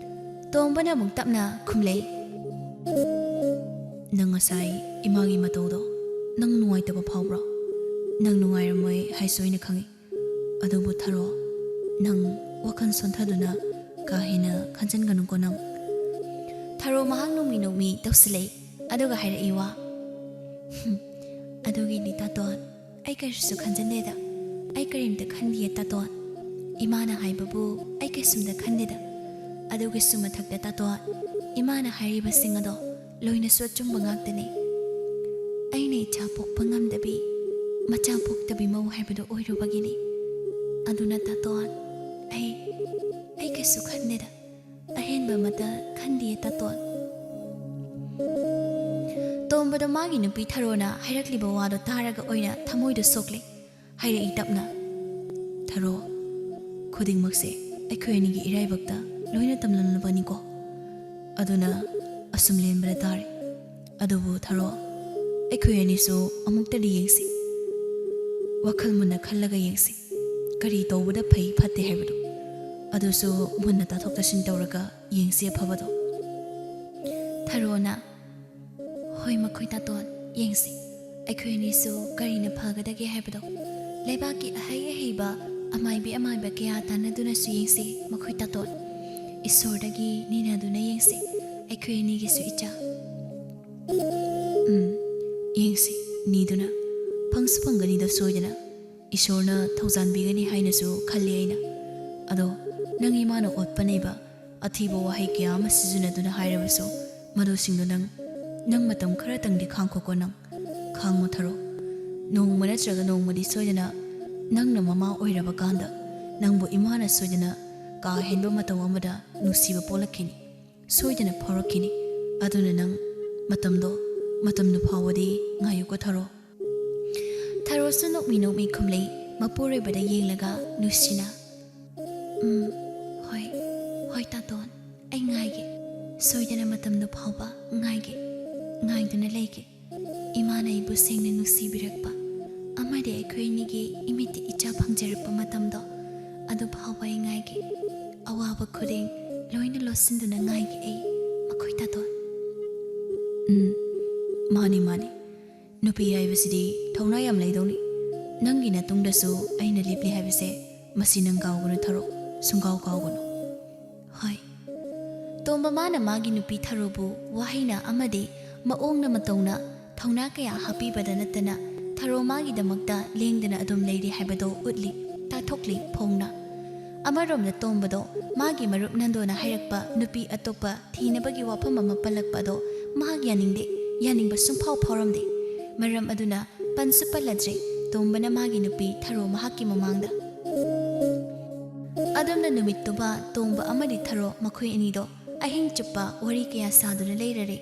ꯇꯣꯝꯕꯅ ꯑꯃꯨꯛ ꯇꯞꯅ ꯈꯨꯝꯂꯛꯏ꯫ "ꯅꯪ ꯉꯁꯥꯏ ꯏꯃꯥꯒꯤ ꯃꯇꯧꯗꯣ ꯅꯪ ꯅꯨꯡꯉꯥꯏꯇꯕ ꯐꯥꯎꯕ꯭ꯔꯣ? ꯅꯪ ꯅꯨꯡꯉꯥꯏꯔꯝꯃꯣꯏ ꯍꯥꯏꯁꯨ ꯑꯩꯅ ꯈꯪꯏ꯫ ꯑꯗꯨꯕꯨ ꯊꯔꯣ, ꯅꯪ ꯋꯥꯈꯜ ꯁꯣꯟꯊꯗꯨꯅ ꯀꯥ ꯍꯦꯟꯅ ꯈꯟꯖꯟꯒꯅꯨꯀꯣ ꯅꯪ꯫" ꯊꯔꯣ ꯃꯍꯥꯛ ꯅꯣꯛꯃꯤ ꯅꯣꯛꯃꯤ ꯇꯧꯁꯤꯜꯂꯛꯏ, ꯑꯗꯨꯒ ꯍꯥꯏꯔꯛꯏ ꯋꯥ꯫ "ꯍꯨꯝ, ꯑꯗꯨꯒꯤꯅꯤ ꯇꯥꯇꯣꯟ, ꯑꯩ ꯀꯔꯤꯁꯨ ꯈꯟꯖꯟꯗꯦꯗ꯫ ꯑꯩ ꯀꯔꯤꯝꯇ ꯈꯟꯗꯤꯌꯦ ꯇꯥꯇꯣꯟ꯫ ꯏꯃꯥꯅ ꯍꯥꯏꯕꯕꯨ ꯑꯩ ꯀꯩꯁꯨꯝꯇ ꯈꯟꯗꯦꯗ꯫ ꯑꯗꯨꯒꯤꯁꯨ ꯃꯊꯛꯇ ꯇꯥꯇꯣꯟ, ꯏꯃꯥꯅ ꯍꯥꯏꯔꯤꯕꯁꯤꯡ ꯑꯗꯣ ꯂꯣꯏꯅꯁꯨ ꯑꯆꯨꯝꯕ ꯉꯥꯛꯇꯅꯤ꯫ ꯑꯩꯅ ꯏꯆꯥ ꯄꯣꯛꯄ ꯉꯝꯗꯕꯤ, ꯃꯆꯥ ꯄꯣꯛꯇꯕꯤ ꯃꯧ ꯍꯥꯏꯕꯗꯨ ꯑꯣꯏꯔꯨꯕꯒꯤꯅꯤ꯫ ꯑꯗꯨꯅ ꯇꯥꯇꯣꯟ, ꯑꯩ, ꯑꯩ ꯀꯩꯁꯨ ꯈꯟꯗꯦꯗ꯫ ꯑꯍꯦꯟꯕ ꯑꯃꯠꯇ ꯈꯟꯗꯤꯌꯦ ꯇꯥꯇꯣꯟ꯫" ꯇꯣꯝꯕꯗ ꯃꯥꯒꯤ ꯅꯨꯄꯤ ꯊꯔꯣꯅ ꯍꯥꯏꯔꯛꯂꯤꯕ ꯋꯥꯗꯣ ꯇꯥꯔꯒ ꯑꯣꯏꯅ ꯊꯃꯣꯏꯗꯣ ꯁꯣꯛꯂꯦ꯫ ꯍꯥꯏꯔꯛꯏ ꯇꯞꯅ꯫ "ꯊꯔꯣ, ꯈꯨꯗꯤꯡꯃꯛꯁꯦ ꯑꯩꯈꯣꯏ ꯑꯅꯤꯒꯤ ꯏꯔꯥꯏꯕꯛꯇ ꯂꯣꯏꯅ ꯇꯝꯂꯝꯂꯕꯅꯤꯀꯣ꯫ ꯑꯗꯨꯅ ꯑꯁꯨꯝ ꯂꯦꯟꯕꯗ ꯇꯥꯔꯦ꯫ ꯑꯗꯨꯕꯨ ꯊꯔꯣ, ꯑꯩꯈꯣꯏ ꯑꯅꯤꯁꯨ ꯑꯃꯨꯛꯇꯗꯤ ꯌꯦꯡꯁꯤ꯫ ꯋꯥꯈꯜ ꯃꯨꯟꯅ ꯈꯜꯂꯒ ꯌꯦꯡꯁꯤ꯫ ꯀꯔꯤ ꯇꯧꯕꯗ ꯐꯩ ꯐꯠꯇꯦ ꯍꯥꯏꯕꯗꯣ꯫ ꯑꯗꯨꯁꯨ ꯃꯨꯟꯅ ꯇꯥꯊꯣꯛ ꯇꯥꯁꯤꯟ ꯇꯧꯔꯒ ꯌꯦꯡꯁꯤ ꯑꯐꯕꯗꯣ꯫" ꯊꯔꯣꯅ, "ꯍꯣꯏ ꯃꯈꯣꯏ ꯇꯥꯇꯣꯟ, ꯌꯦꯡꯁꯤ꯫ ꯑꯩꯈꯣꯏ ꯑꯅꯤꯁꯨ ꯀꯔꯤꯅ ꯐꯒꯗꯒꯦ ꯍꯥꯏꯕꯗꯣ ꯂꯩꯕꯥꯛꯀꯤ ꯑꯍꯩ ꯑꯍꯩꯕ ꯑꯃꯥꯏꯕꯤ ꯑꯃꯥꯏꯕ ꯀꯌꯥ ꯇꯥꯟꯅꯗꯨꯅꯁꯨ ꯌꯦꯡꯁꯤ ꯃꯈꯣꯏ ꯇꯥꯇꯣꯟ꯫ ꯏꯁꯣꯔꯗꯒꯤ ꯅꯤꯅꯗꯨꯅ ꯌꯦꯡꯁꯤ ꯑꯩꯈꯣꯏ ꯑꯅꯤꯒꯤꯁꯨ ꯏꯆꯥ꯫" "ꯎꯝ, ꯌꯦꯡꯁꯤ, ꯅꯤꯗꯨꯅ꯫ ꯐꯪꯁꯨ ꯐꯪꯒꯅꯤꯗ ꯁꯣꯏꯗꯅ꯫ ꯏꯁꯣꯔꯅ ꯊꯧꯖꯥꯟꯕꯤꯒꯅꯤ ꯍꯥꯏꯅꯁꯨ ꯈꯜꯂꯤ ꯑꯩꯅ꯫ ꯑꯗꯣ ꯅꯪ ꯏꯃꯥꯅ ꯑꯣꯠꯄ ꯅꯩꯕ ꯑꯊꯤꯕ ꯋꯥꯍꯩ ꯀꯌꯥ ꯑꯃ ꯁꯤꯖꯤꯟꯅꯗꯨꯅ ꯍꯥꯏꯔꯕꯁꯨ, ꯃꯗꯨꯁꯤꯡꯗꯣ ꯅꯪ, ꯅꯪ ꯃꯇꯝ ꯈꯔꯇꯪꯗꯤ ꯈꯥꯡꯈꯣꯀꯣ ꯅꯪ꯫ ꯈꯥꯡꯉꯣ ꯊꯔꯣ꯫ ꯅꯣꯡꯃ ꯅꯠꯇ꯭ꯔꯒ ꯅꯣꯡꯃꯗꯤ ꯁꯣꯏꯗꯅ ꯅꯪꯅ ꯃꯃꯥ ꯑꯣꯏꯔꯕ ꯀꯥꯟꯗ ꯅꯪꯕꯨ ꯏꯃꯥꯅ ꯁꯣꯏꯗꯅ ꯀꯥ ꯍꯦꯟꯕ ꯃꯇꯧ ꯑꯃꯗ ꯅꯨꯡꯁꯤꯕ ꯄꯣꯛꯂꯛꯈꯤꯅꯤ꯫ ꯁꯣꯏꯗꯅ ꯐꯥꯎꯔꯛꯈꯤꯅꯤ꯫ ꯑꯗꯨꯅ ꯅꯪ ꯃꯇꯝꯗꯣ, ꯃꯇꯝꯗꯨ ꯐꯥꯎꯕꯗꯤ ꯉꯥꯏꯌꯨꯀꯣ ꯊꯔꯣ꯫" ꯊꯔꯣꯁꯨ ꯅꯣꯛꯃꯤ ꯅꯣꯛꯃꯤ ꯈꯨꯝꯂꯛꯏ, ꯃꯄꯨꯔꯣꯏꯕꯗ ꯌꯦꯡꯂꯒ ꯅꯨꯡꯁꯤꯅ꯫ "ꯎꯝ, ꯍꯣꯏ, ꯍꯣꯏ ꯇꯥꯇꯣꯟ, ꯑꯩ ꯉꯥꯏꯒꯦ꯫ ꯁꯣꯏꯗꯅ ꯃꯇꯝꯗꯨ ꯐꯥꯎꯕ ꯉꯥꯏꯒꯦ, ꯉꯥꯏꯗꯨꯅ ꯂꯩꯒꯦ꯫" ꯏꯃꯥꯅ ꯑꯩꯕꯨ ꯁꯦꯡꯅ ꯅꯨꯡꯁꯤꯕꯤꯔꯛꯄ ꯑꯃꯗꯤ ꯑꯩꯈꯣꯏ ꯑꯅꯤꯒꯤ ꯏꯃꯤꯠꯇ ꯏꯆꯥ ꯐꯪꯖꯔꯛꯄ ꯃꯇꯝꯗꯣ, ꯑꯗꯨ ꯐꯥꯎꯕ ꯑꯩ ꯉꯥꯏꯒꯦ꯫ ꯑꯋꯥꯕ ꯈꯨꯗꯤꯡ ꯂꯣꯏꯅ ꯂꯣꯠꯁꯤꯟꯗꯨꯅ ꯉꯥꯏꯒꯦ ꯑꯩ, ꯃꯈꯣꯏ ꯇꯥꯇꯣꯟ꯫ ꯎꯝ, ꯃꯥꯅꯤ, ꯃꯥꯅꯤ꯫ ꯅꯨꯄꯤ ꯍꯥꯏꯕꯁꯤꯗꯤ ꯊꯧꯅꯥ ꯌꯥꯝ ꯂꯩꯗꯧꯅꯤ꯫ ꯅꯪꯒꯤ ꯅꯇꯨꯡꯗꯁꯨ ꯑꯩꯅ ꯂꯦꯞꯂꯤ ꯍꯥꯏꯕꯁꯦ, ꯃꯁꯤ ꯅꯪ ꯀꯥꯎꯒꯅꯨ ꯊꯔꯣ, ꯁꯨꯡꯀꯥꯎ ꯀꯥꯎꯒꯅꯨ꯫ ꯍꯣꯏ꯫ ꯇꯣꯝꯕ ꯃꯥꯅ ꯃꯥꯒꯤ ꯅꯨꯄꯤ ꯊꯔꯣꯕꯨ ꯋꯥꯍꯩꯅ ꯑꯃꯗꯤ ꯃꯑꯣꯡꯅ ꯃꯇꯧꯅ ꯊꯧꯅꯥ ꯀꯌꯥ ꯍꯥꯞꯄꯤꯕꯗ ꯅꯠꯇꯅ, ꯊꯔꯣ ꯃꯥꯒꯤꯗꯃꯛꯇ ꯂꯦꯡꯗꯅ ꯑꯗꯨꯝ ꯂꯩꯔꯤ ꯍꯥꯏꯕꯗꯣ ꯎꯠꯂꯤ, ꯇꯥꯛꯊꯣꯛꯂꯤ ꯐꯣꯡꯅ꯫ ꯑꯃꯔꯣꯝꯗ ꯇꯣꯝꯕꯗꯣ ꯃꯥꯒꯤ ꯃꯔꯨꯞ ꯅꯟꯗꯣꯅ ꯍꯥꯏꯔꯛꯄ ꯅꯨꯄꯤ ꯑꯇꯣꯞꯄ ꯊꯤꯅꯕꯒꯤ ꯋꯥꯐꯝ ꯑꯃ ꯄꯜꯂꯛꯄ ꯑꯗꯣ ꯃꯍꯥꯛ ꯌꯥꯅꯤꯡꯗꯦ, ꯌꯥꯅꯤꯡꯕ ꯁꯨꯡꯐꯥꯎ ꯐꯥꯎꯔꯝꯗꯦ꯫ ꯃꯔꯝ ꯑꯗꯨꯅ ꯄꯟꯁꯨ ꯄꯜꯂꯗ꯭ꯔꯦ ꯇꯣꯝꯕꯅ ꯃꯥꯒꯤ ꯅꯨꯄꯤ ꯊꯔꯣ ꯃꯍꯥꯛꯀꯤ ꯃꯃꯥꯡꯗ꯫ ꯑꯗꯨꯝꯅ ꯅꯨꯃꯤꯠꯇꯨꯃ ꯇꯣꯝꯕ ꯑꯃꯗꯤ ꯊꯔꯣ ꯃꯈꯣꯏ ꯑꯅꯤꯗꯣ ꯑꯍꯤꯡ ꯆꯨꯞꯄ ꯋꯥꯔꯤ ꯀꯌꯥ ꯁꯥꯗꯨꯅ ꯂꯩꯔꯔꯦ꯫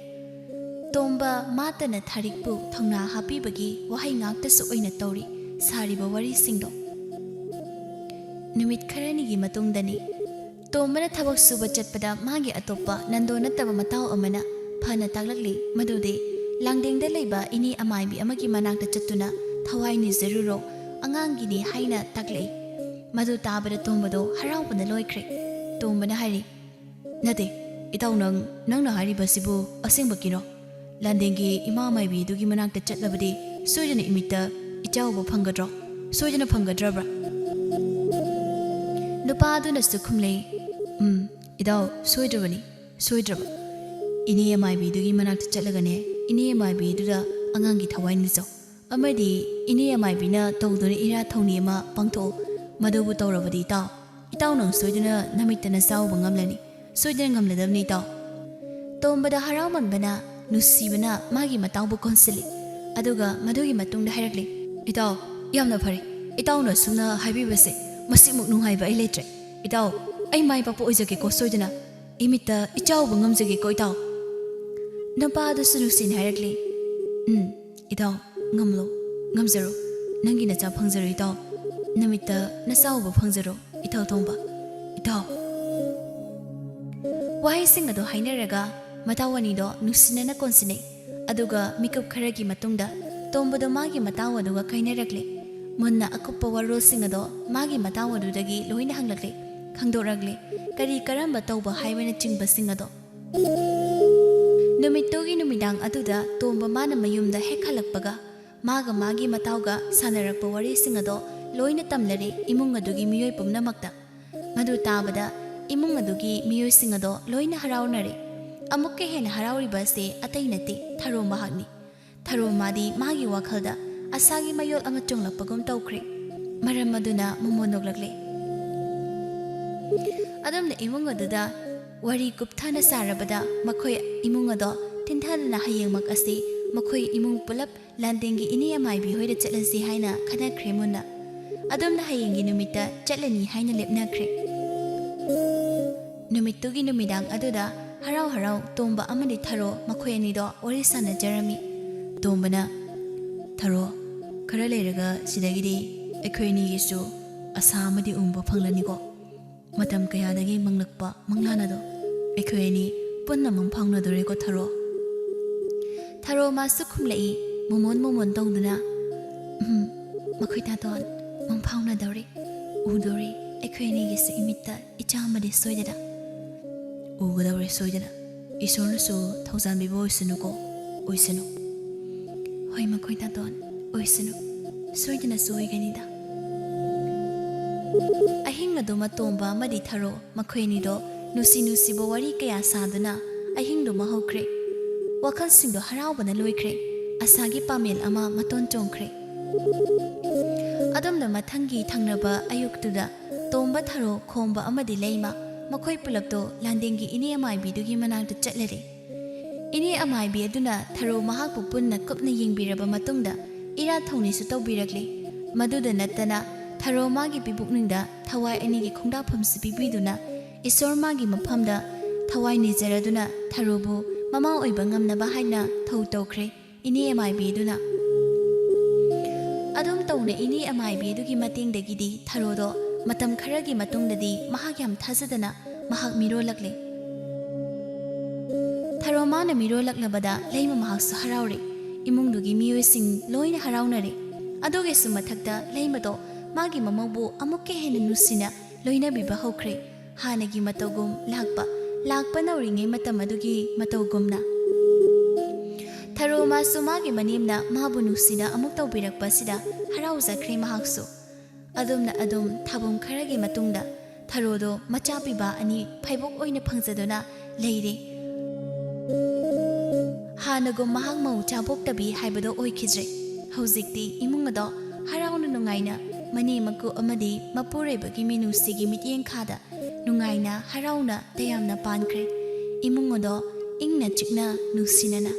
ꯇꯣꯝꯕ ꯃꯥꯇꯅ ꯊꯥꯔꯤꯛꯄꯨ ꯊꯧꯅꯥ ꯍꯥꯞꯄꯤꯕꯒꯤ ꯋꯥꯍꯩ ꯉꯥꯛꯇꯁꯨ ꯑꯣꯏꯅ ꯇꯧꯔꯤ ꯁꯥꯔꯤꯕ ꯋꯥꯔꯤꯁꯤꯡꯗꯣ꯫ ꯅꯨꯃꯤꯠ ꯈꯔꯅꯤꯒꯤ ꯃꯇꯨꯡꯗꯅꯤ꯫ ꯇꯣꯝꯕꯅ ꯊꯕꯛ ꯁꯨꯕ ꯆꯠꯄꯗ ꯃꯥꯒꯤ ꯑꯇꯣꯞꯄ ꯅꯟꯗꯣ ꯅꯠꯇꯕ ꯃꯇꯥꯎ ꯑꯃꯅ ꯐꯅ ꯇꯥꯛꯂꯛꯂꯤ ꯃꯗꯨꯗꯤ ꯂꯥꯡꯗꯦꯡꯗ ꯂꯩꯕ ꯏꯅꯦ ꯑꯃꯥꯏꯕꯤ ꯑꯃꯒꯤ ꯃꯅꯥꯛꯇ ꯆꯠꯇꯨꯅ ꯊꯋꯥꯏ ꯅꯤꯖꯔꯨꯔꯣ, ꯑꯉꯥꯡꯒꯤꯅꯤ ꯍꯥꯏꯅ ꯇꯥꯛꯂꯛꯏ꯫ ꯃꯗꯨ ꯇꯥꯕꯗ ꯇꯣꯝꯕꯗꯣ ꯍꯔꯥꯎꯕꯅ ꯂꯣꯏꯈ꯭ꯔꯦ꯫ ꯇꯣꯝꯕꯅ ꯍꯥꯏꯔꯤ, "ꯅꯠꯇꯦ, ꯏꯇꯥꯎ, ꯅꯪ, ꯅꯪꯅ ꯍꯥꯏꯔꯤꯕꯁꯤꯕꯨ ꯑꯁꯦꯡꯕꯒꯤꯔꯣ? ꯂꯥꯟꯗꯦꯡꯒꯤ ꯏꯃꯥ ꯃꯥꯏꯕꯤꯗꯨꯒꯤ ꯃꯅꯥꯛꯇ ꯆꯠꯂꯕꯗꯤ ꯁꯣꯏꯗꯅ ꯏꯃꯤꯠꯇ ꯏꯆꯥ ꯎꯕ ꯐꯪꯒꯗ꯭ꯔꯣ? ꯁꯣꯏꯗꯅ ꯐꯪꯒꯗ꯭ꯔꯕ꯭ꯔꯥ?" ꯅꯨꯄꯥ ꯑꯗꯨꯅꯁꯨ ꯈꯨꯝꯂꯦ, "ꯎꯝ, ꯏꯇꯥꯎ, ꯁꯣꯏꯗ꯭ꯔꯕꯅꯤ, ꯁꯣꯏꯗ꯭ꯔꯕ꯫ ꯏꯅꯦ ꯃꯥꯏꯕꯤꯗꯨꯒꯤ ꯃꯅꯥꯛꯇ ꯆꯠꯂꯒꯅꯦ, ꯏꯅꯦ ꯃꯥꯏꯕꯤꯗꯨꯗ ꯑꯉꯥꯡꯒꯤ ꯊꯋꯥꯏ ꯅꯤꯖꯧ꯫ ꯑꯃꯗꯤ ꯏꯅꯦ ꯃꯥꯏꯕꯤꯅ ꯇꯧꯗꯨꯅ ꯏꯔꯥꯠ ꯊꯧꯅꯤ ꯑꯃ ꯄꯥꯡꯊꯣꯛꯎ꯫ ꯃꯗꯨꯕꯨ ꯇꯧꯔꯕꯗꯤ ꯏꯇꯥꯎ, ꯏꯇꯥꯎ ꯅꯪ ꯁꯣꯏꯗꯅ ꯅꯃꯤꯠꯇ ꯅꯆꯥ ꯎꯕ ꯉꯝꯂꯅꯤ꯫ ꯁꯣꯏꯗꯅ ꯉꯝꯂꯗꯕꯅꯤ ꯏꯇꯥꯎ꯫" ꯇꯣꯝꯕꯗ ꯍꯔꯥꯎꯃꯟꯕꯅ, ꯅꯨꯡꯁꯤꯕꯅ ꯃꯥꯒꯤ ꯃꯇꯥꯎꯕꯨ ꯀꯣꯟꯁꯤꯜꯂꯤ꯫ ꯑꯗꯨꯒ ꯃꯗꯨꯒꯤ ꯃꯇꯨꯡꯗ ꯍꯥꯏꯔꯛꯂꯤ, "ꯏꯇꯥꯎ, ꯌꯥꯝꯅ ꯐꯔꯦ꯫ ꯏꯇꯥꯎꯅ ꯑꯁꯨꯝꯅ ꯍꯥꯏꯕꯤꯕꯁꯦ, ꯃꯁꯤꯃꯨꯛ ꯅꯨꯡꯉꯥꯏꯕ ꯑꯩ ꯂꯩꯇ꯭ꯔꯦ꯫ ꯏꯇꯥꯎ, ꯑꯩ ꯃꯥꯏ ꯄꯥꯛꯄ ꯑꯣꯏꯖꯒꯦꯀꯣ ꯁꯣꯏꯗꯅ꯫ ꯏꯃꯤꯠꯇ ꯏꯆꯥ ꯎꯕ ꯉꯝꯖꯒꯦꯀꯣ ꯏꯇꯥꯎ꯫" ꯅꯨꯄꯥ ꯑꯗꯨꯁꯨ ꯅꯨꯡꯁꯤꯅ ꯍꯥꯏꯔꯛꯂꯤ, "ꯎꯝ, ꯏꯇꯥꯎ, ꯉꯝꯂꯣ, ꯉꯝꯖꯔꯣ꯫ ꯅꯪꯒꯤ ꯅꯆꯥ ꯐꯪꯖꯔꯣ ꯏꯇꯥꯎ꯫ ꯅꯃꯤꯠꯇ ꯅꯆꯥ ꯎꯕ ꯐꯪꯖꯔꯣ ꯏꯇꯥꯎ ꯇꯣꯝꯕ, ꯏꯇꯥꯎ꯫" ꯋꯥꯍꯩꯁꯤꯡ ꯑꯗꯨ ꯍꯥꯏꯅꯔꯒ ꯃꯇꯥꯎ ꯑꯅꯤꯗꯣ ꯅꯨꯡꯁꯤꯅꯅ ꯀꯣꯟꯁꯤꯟꯅꯩ꯫ ꯑꯗꯨꯒ ꯃꯤꯀꯨꯞ ꯈꯔꯒꯤ ꯃꯇꯨꯡꯗ ꯇꯣꯝꯕꯗꯣ ꯃꯥꯒꯤ ꯃꯇꯥꯎ ꯑꯗꯨꯒ ꯀꯥꯏꯅꯔꯛꯂꯦ꯫ ꯃꯨꯟꯅ ꯑꯀꯨꯞꯄ ꯋꯥꯔꯣꯜꯁꯤꯡ ꯑꯗꯣ ꯃꯥꯒꯤ ꯃꯇꯥꯎ ꯑꯗꯨꯗꯒꯤ ꯂꯣꯏꯅ ꯍꯪꯂꯛꯂꯦ, ꯈꯪꯗꯣꯛꯂꯛꯂꯦ꯫ ꯀꯔꯤ ꯀꯔꯝꯕ ꯇꯧꯕ ꯍꯥꯏꯕꯅꯆꯤꯡꯕꯁꯤꯡ ꯑꯗꯣ꯫ ꯅꯨꯃꯤꯠꯇꯨꯒꯤ ꯅꯨꯃꯤꯗꯥꯡ ꯑꯗꯨꯗ ꯇꯣꯝꯕ ꯃꯥꯅ ꯃꯌꯨꯝꯗ ꯍꯦꯛ ꯍꯜꯂꯛꯄꯒ ꯃꯥꯒ ꯃꯥꯒꯤ ꯃꯇꯥꯎꯒ ꯁꯥꯟꯅꯔꯛꯄ ꯋꯥꯔꯤꯁꯤꯡ ꯑꯗꯣ ꯂꯣꯏꯅ ꯇꯝꯂꯔꯦ ꯏꯃꯨꯡ ꯑꯗꯨꯒꯤ ꯃꯤꯑꯣꯏ ꯄꯨꯝꯅꯃꯛꯇ꯫ ꯃꯗꯨ ꯇꯥꯕꯗ ꯏꯃꯨꯡ ꯑꯗꯨꯒꯤ ꯃꯤꯑꯣꯏꯁꯤꯡ ꯑꯗꯣ ꯂꯣꯏꯅ ꯍꯔꯥꯎꯅꯔꯦ꯫ ꯑꯃꯨꯛꯀ ꯍꯦꯟꯅ ꯍꯔꯥꯎꯔꯤꯕ ꯑꯁꯤ ꯑꯇꯩ ꯅꯠꯇꯦ, ꯊꯔꯣ ꯃꯍꯥꯛꯅꯤ꯫ ꯊꯔꯣ ꯃꯥꯗꯤ ꯃꯥꯒꯤ ꯋꯥꯈꯜꯗ ꯑꯁꯥꯒꯤ ꯃꯌꯣꯜ ꯑꯃ ꯆꯣꯡꯂꯛꯄꯒꯨꯝ ꯇꯧꯈ꯭ꯔꯦ꯫ ꯃꯔꯝ ꯑꯗꯨꯅ ꯃꯣꯃꯣꯟ ꯅꯣꯛꯂꯛꯂꯦ꯫ ꯑꯗꯨꯝꯅ ꯏꯃꯨꯡ ꯑꯗꯨꯗ ꯋꯥꯔꯤ ꯀꯨꯞꯊꯅ ꯁꯥꯔꯕꯗ ꯃꯈꯣꯏ ꯏꯃꯨꯡ ꯑꯗꯣ ꯊꯤꯟꯊꯗꯨꯅ ꯍꯌꯦꯡꯃꯛ ꯑꯁꯤ ꯃꯈꯣꯏ ꯏꯃꯨꯡ ꯄꯨꯂꯞ ꯂꯥꯟꯗꯦꯡꯒꯤ ꯏꯅꯦ ꯑꯃꯥꯏꯕꯤ ꯍꯣꯏꯗ ꯆꯠꯂꯁꯤ ꯍꯥꯏꯅ ꯈꯟꯅꯈ꯭ꯔꯦ ꯃꯨꯟꯅ꯫ ꯑꯗꯨꯝꯅ ꯍꯌꯦꯡꯒꯤ ꯅꯨꯃꯤꯠꯇ ꯆꯠꯂꯅꯤ ꯍꯥꯏꯅ ꯂꯦꯞꯅꯈ꯭ꯔꯦ꯫ ꯅꯨꯃꯤꯠꯇꯨꯒꯤ ꯅꯨꯃꯤꯗꯥꯡ ꯑꯗꯨꯗ ꯍꯔꯥꯎ ꯍꯔꯥꯎ ꯇꯣꯝꯕ ꯑꯃꯗꯤ ꯊꯔꯣ ꯃꯈꯣꯏ ꯑꯅꯤꯗꯣ ꯋꯥꯔꯤ ꯁꯥꯟꯅꯖꯔꯝꯃꯤ꯫ ꯇꯣꯝꯕꯅ, "ꯊꯔꯣ, ꯈꯔ ꯂꯩꯔꯒ ꯁꯤꯗꯒꯤꯗꯤ ꯑꯩꯈꯣꯏ ꯑꯅꯤꯒꯤꯁꯨ ꯑꯁꯥ ꯑꯃꯗꯤ ꯎꯕ ꯐꯪꯂꯅꯤꯀꯣ꯫ ꯃꯇꯝ ꯀꯌꯥꯗꯒꯤ ꯃꯪꯂꯛꯄ ꯃꯪꯂꯥꯟ ꯑꯗꯣ ꯑꯩꯈꯣꯏ ꯑꯅꯤ ꯄꯨꯟꯅ ꯃꯪꯐꯥꯎꯅꯗꯣꯔꯦꯀꯣ ꯊꯔꯣ?" ꯊꯔꯣ ꯃꯥꯁꯨ ꯈꯨꯝꯂꯛꯏ, ꯃꯣꯃꯣꯟ ꯃꯣꯃꯣꯟ ꯇꯧꯗꯨꯅ, "ꯎꯝ, ꯃꯈꯣꯏ ꯇꯥꯇꯣꯟ, ꯃꯪꯐꯥꯎꯅꯗꯧꯔꯦ, ꯎꯗꯧꯔꯦ, ꯑꯩꯈꯣꯏ ꯑꯅꯤꯒꯤꯁꯨ ꯏꯃꯤꯠꯇ ꯏꯆꯥ ꯑꯃꯗꯤ ꯁꯣꯏꯗꯅ ꯎꯒꯗꯧꯔꯦ, ꯁꯣꯏꯗꯅ꯫ ꯏꯁꯣꯔꯅꯁꯨ ꯊꯧꯖꯥꯟꯕꯤꯕ ꯑꯣꯏꯁꯅꯨꯀꯣ, ꯑꯣꯏꯁꯅꯨ꯫ ꯍꯣꯏ, ꯃꯈꯣꯏ ꯇꯥꯇꯣꯟ, ꯑꯣꯏꯁꯅꯨ, ꯁꯣꯏꯗꯅꯁꯨ ꯑꯣꯏꯒꯅꯤꯗ꯫" ꯑꯍꯤꯡ ꯑꯗꯨꯃ ꯇꯣꯝꯕ ꯑꯃꯗꯤ ꯊꯔꯣ ꯃꯈꯣꯏ ꯑꯅꯤꯗꯣ ꯅꯨꯡꯁꯤ ꯅꯨꯡꯁꯤꯕ ꯋꯥꯔꯤ ꯀꯌꯥ ꯁꯥꯗꯨꯅ ꯑꯍꯤꯡꯗꯨꯃ ꯍꯧꯈ꯭ꯔꯦ꯫ ꯋꯥꯈꯜꯁꯤꯡꯗꯣ ꯍꯔꯥꯎꯕꯅ ꯂꯣꯏꯈ꯭ꯔꯦ꯫ ꯑꯁꯥꯒꯤ ꯄꯥꯃꯦꯜ ꯑꯃ ꯃꯇꯣꯟ ꯆꯣꯡꯈ꯭ꯔꯦ꯫ ꯑꯗꯣꯝꯗ ꯃꯊꯪꯒꯤ ꯊꯪꯅꯕ ꯑꯌꯨꯛꯇꯨꯗ ꯇꯣꯝꯕ, ꯊꯔꯣ, ꯈꯣꯝꯕ ꯑꯃꯗꯤ ꯂꯩꯃ ꯃꯈꯣꯏ ꯄꯨꯂꯞꯇꯣ ꯂꯥꯟꯗꯦꯡꯒꯤ ꯏꯅꯦ ꯑꯃꯥꯏꯕꯤꯗꯨꯒꯤ ꯃꯅꯥꯛꯇ ꯆꯠꯂꯔꯦ꯫ ꯏꯅꯦ ꯑꯃꯥꯏꯕꯤ ꯑꯗꯨꯅ ꯊꯔꯣ ꯃꯍꯥꯛꯄꯨ ꯄꯨꯟꯅ ꯀꯨꯞꯅ ꯌꯦꯡꯕꯤꯔꯕ ꯃꯇꯨꯡꯗ ꯏꯔꯥꯠ ꯊꯧꯅꯤꯁꯨ ꯇꯧꯕꯤꯔꯛꯂꯤ꯫ ꯃꯗꯨꯗ ꯅꯠꯇꯅ ꯊꯔꯣ ꯃꯥꯒꯤ ꯄꯤꯕꯨꯛꯅꯤꯡꯗ ꯊꯋꯥꯏ ꯑꯅꯤꯒꯤ ꯈꯣꯡꯗꯥꯐꯝꯁꯨ ꯄꯤꯕꯤꯗꯨꯅ ꯏꯁꯣꯔ ꯃꯥꯒꯤ ꯃꯐꯝꯗ ꯊꯋꯥꯏ ꯅꯤꯖꯔꯗꯨꯅ ꯊꯔꯣꯕꯨ ꯃꯃꯥ ꯑꯣꯏꯕ ꯉꯝꯅꯕ ꯍꯥꯏꯅ ꯊꯧ ꯇꯧꯈ꯭ꯔꯦ ꯏꯅꯦ ꯑꯃꯥꯏꯕꯤꯗꯨꯅ꯫ ꯑꯗꯨꯝ ꯇꯧꯅ ꯏꯅꯦ ꯑꯃꯥꯏꯕꯤꯗꯨꯒꯤ ꯃꯇꯦꯡꯗꯒꯤꯗꯤ ꯊꯔꯣꯗꯣ ꯃꯇꯝ ꯈꯔꯒꯤ ꯃꯇꯨꯡꯗꯗꯤ ꯃꯍꯥꯛ ꯌꯥꯝ ꯊꯥꯖꯗꯅ ꯃꯍꯥꯛ ꯃꯤꯔꯣꯜꯂꯛꯂꯦ꯫ ꯊꯔꯣ ꯃꯥꯅ ꯃꯤꯔꯣꯜꯂꯛꯂꯕꯗ ꯂꯩꯃ ꯃꯍꯥꯛꯁꯨ ꯍꯔꯥꯎꯔꯦ꯫ ꯏꯃꯨꯡꯗꯨꯒꯤ ꯃꯤꯑꯣꯏꯁꯤꯡ ꯂꯣꯏꯅ ꯍꯔꯥꯎꯅꯔꯦ꯫ ꯑꯗꯨꯒꯤꯁꯨ ꯃꯊꯛꯇ ꯂꯩꯃꯗꯣ ꯃꯥꯒꯤ ꯃꯃꯧꯕꯨ ꯑꯃꯨꯛꯀ ꯍꯦꯟꯅ ꯅꯨꯡꯁꯤꯅ ꯂꯣꯏꯅꯕꯤꯕ ꯍꯧꯈ꯭ꯔꯦ꯫ ꯍꯥꯟꯅꯒꯤ ꯃꯇꯧꯒꯨꯝ ꯂꯥꯛꯄ, ꯂꯥꯛꯄ ꯅꯧꯔꯤꯉꯩ ꯃꯇꯝ ꯑꯗꯨꯒꯤ ꯃꯇꯧꯒꯨꯝꯅ꯫ ꯊꯔꯣ ꯃꯥꯁꯨ ꯃꯥꯒꯤ ꯃꯅꯦꯝꯅ ꯃꯥꯕꯨ ꯅꯨꯡꯁꯤꯅ ꯑꯃꯨꯛ ꯇꯧꯕꯤꯔꯛꯄ ꯑꯁꯤꯗ ꯍꯔꯥꯎꯖꯈ꯭ꯔꯦ ꯃꯍꯥꯛꯁꯨ꯫ ꯑꯗꯨꯝꯅ ꯑꯗꯨꯝ ꯊꯥꯕꯨꯝ ꯈꯔꯒꯤ ꯃꯇꯨꯡꯗ ꯊꯔꯣꯗꯣ ꯃꯆꯥ ꯄꯤꯕ ꯑꯅꯤ ꯐꯩꯕꯣꯛ ꯑꯣꯏꯅ ꯐꯪꯖꯗꯨꯅ ꯂꯩꯔꯦ꯫ ꯍꯥꯟꯅꯒꯨꯝ ꯃꯍꯥꯛ ꯃꯧ ꯆꯥꯕꯣꯛꯇꯕꯤ ꯍꯥꯏꯕꯗꯣ ꯑꯣꯏꯈꯤꯗ꯭ꯔꯦ꯫ ꯍꯧꯖꯤꯛꯇꯤ ꯏꯃꯨꯡ ꯑꯗꯣ ꯍꯔꯥꯎꯅ ꯅꯨꯡꯉꯥꯏꯅ ꯃꯅꯦ ꯃꯀꯨ ꯑꯃꯗꯤ ꯃꯄꯨꯔꯣꯏꯕꯒꯤ ꯃꯤꯅꯨꯡꯁꯤꯒꯤ ꯃꯤꯠꯌꯦꯡ ꯈꯥꯗ ꯅꯨꯡꯉꯥꯏꯅ ꯍꯔꯥꯎꯅ ꯇꯌꯥꯝꯅ ꯄꯥꯟꯈ꯭ꯔꯦ꯫ ꯏꯃꯨꯡ ꯑꯗꯣ ꯏꯪꯅ ꯆꯤꯛꯅ ꯅꯨꯡꯁꯤꯅꯅ꯫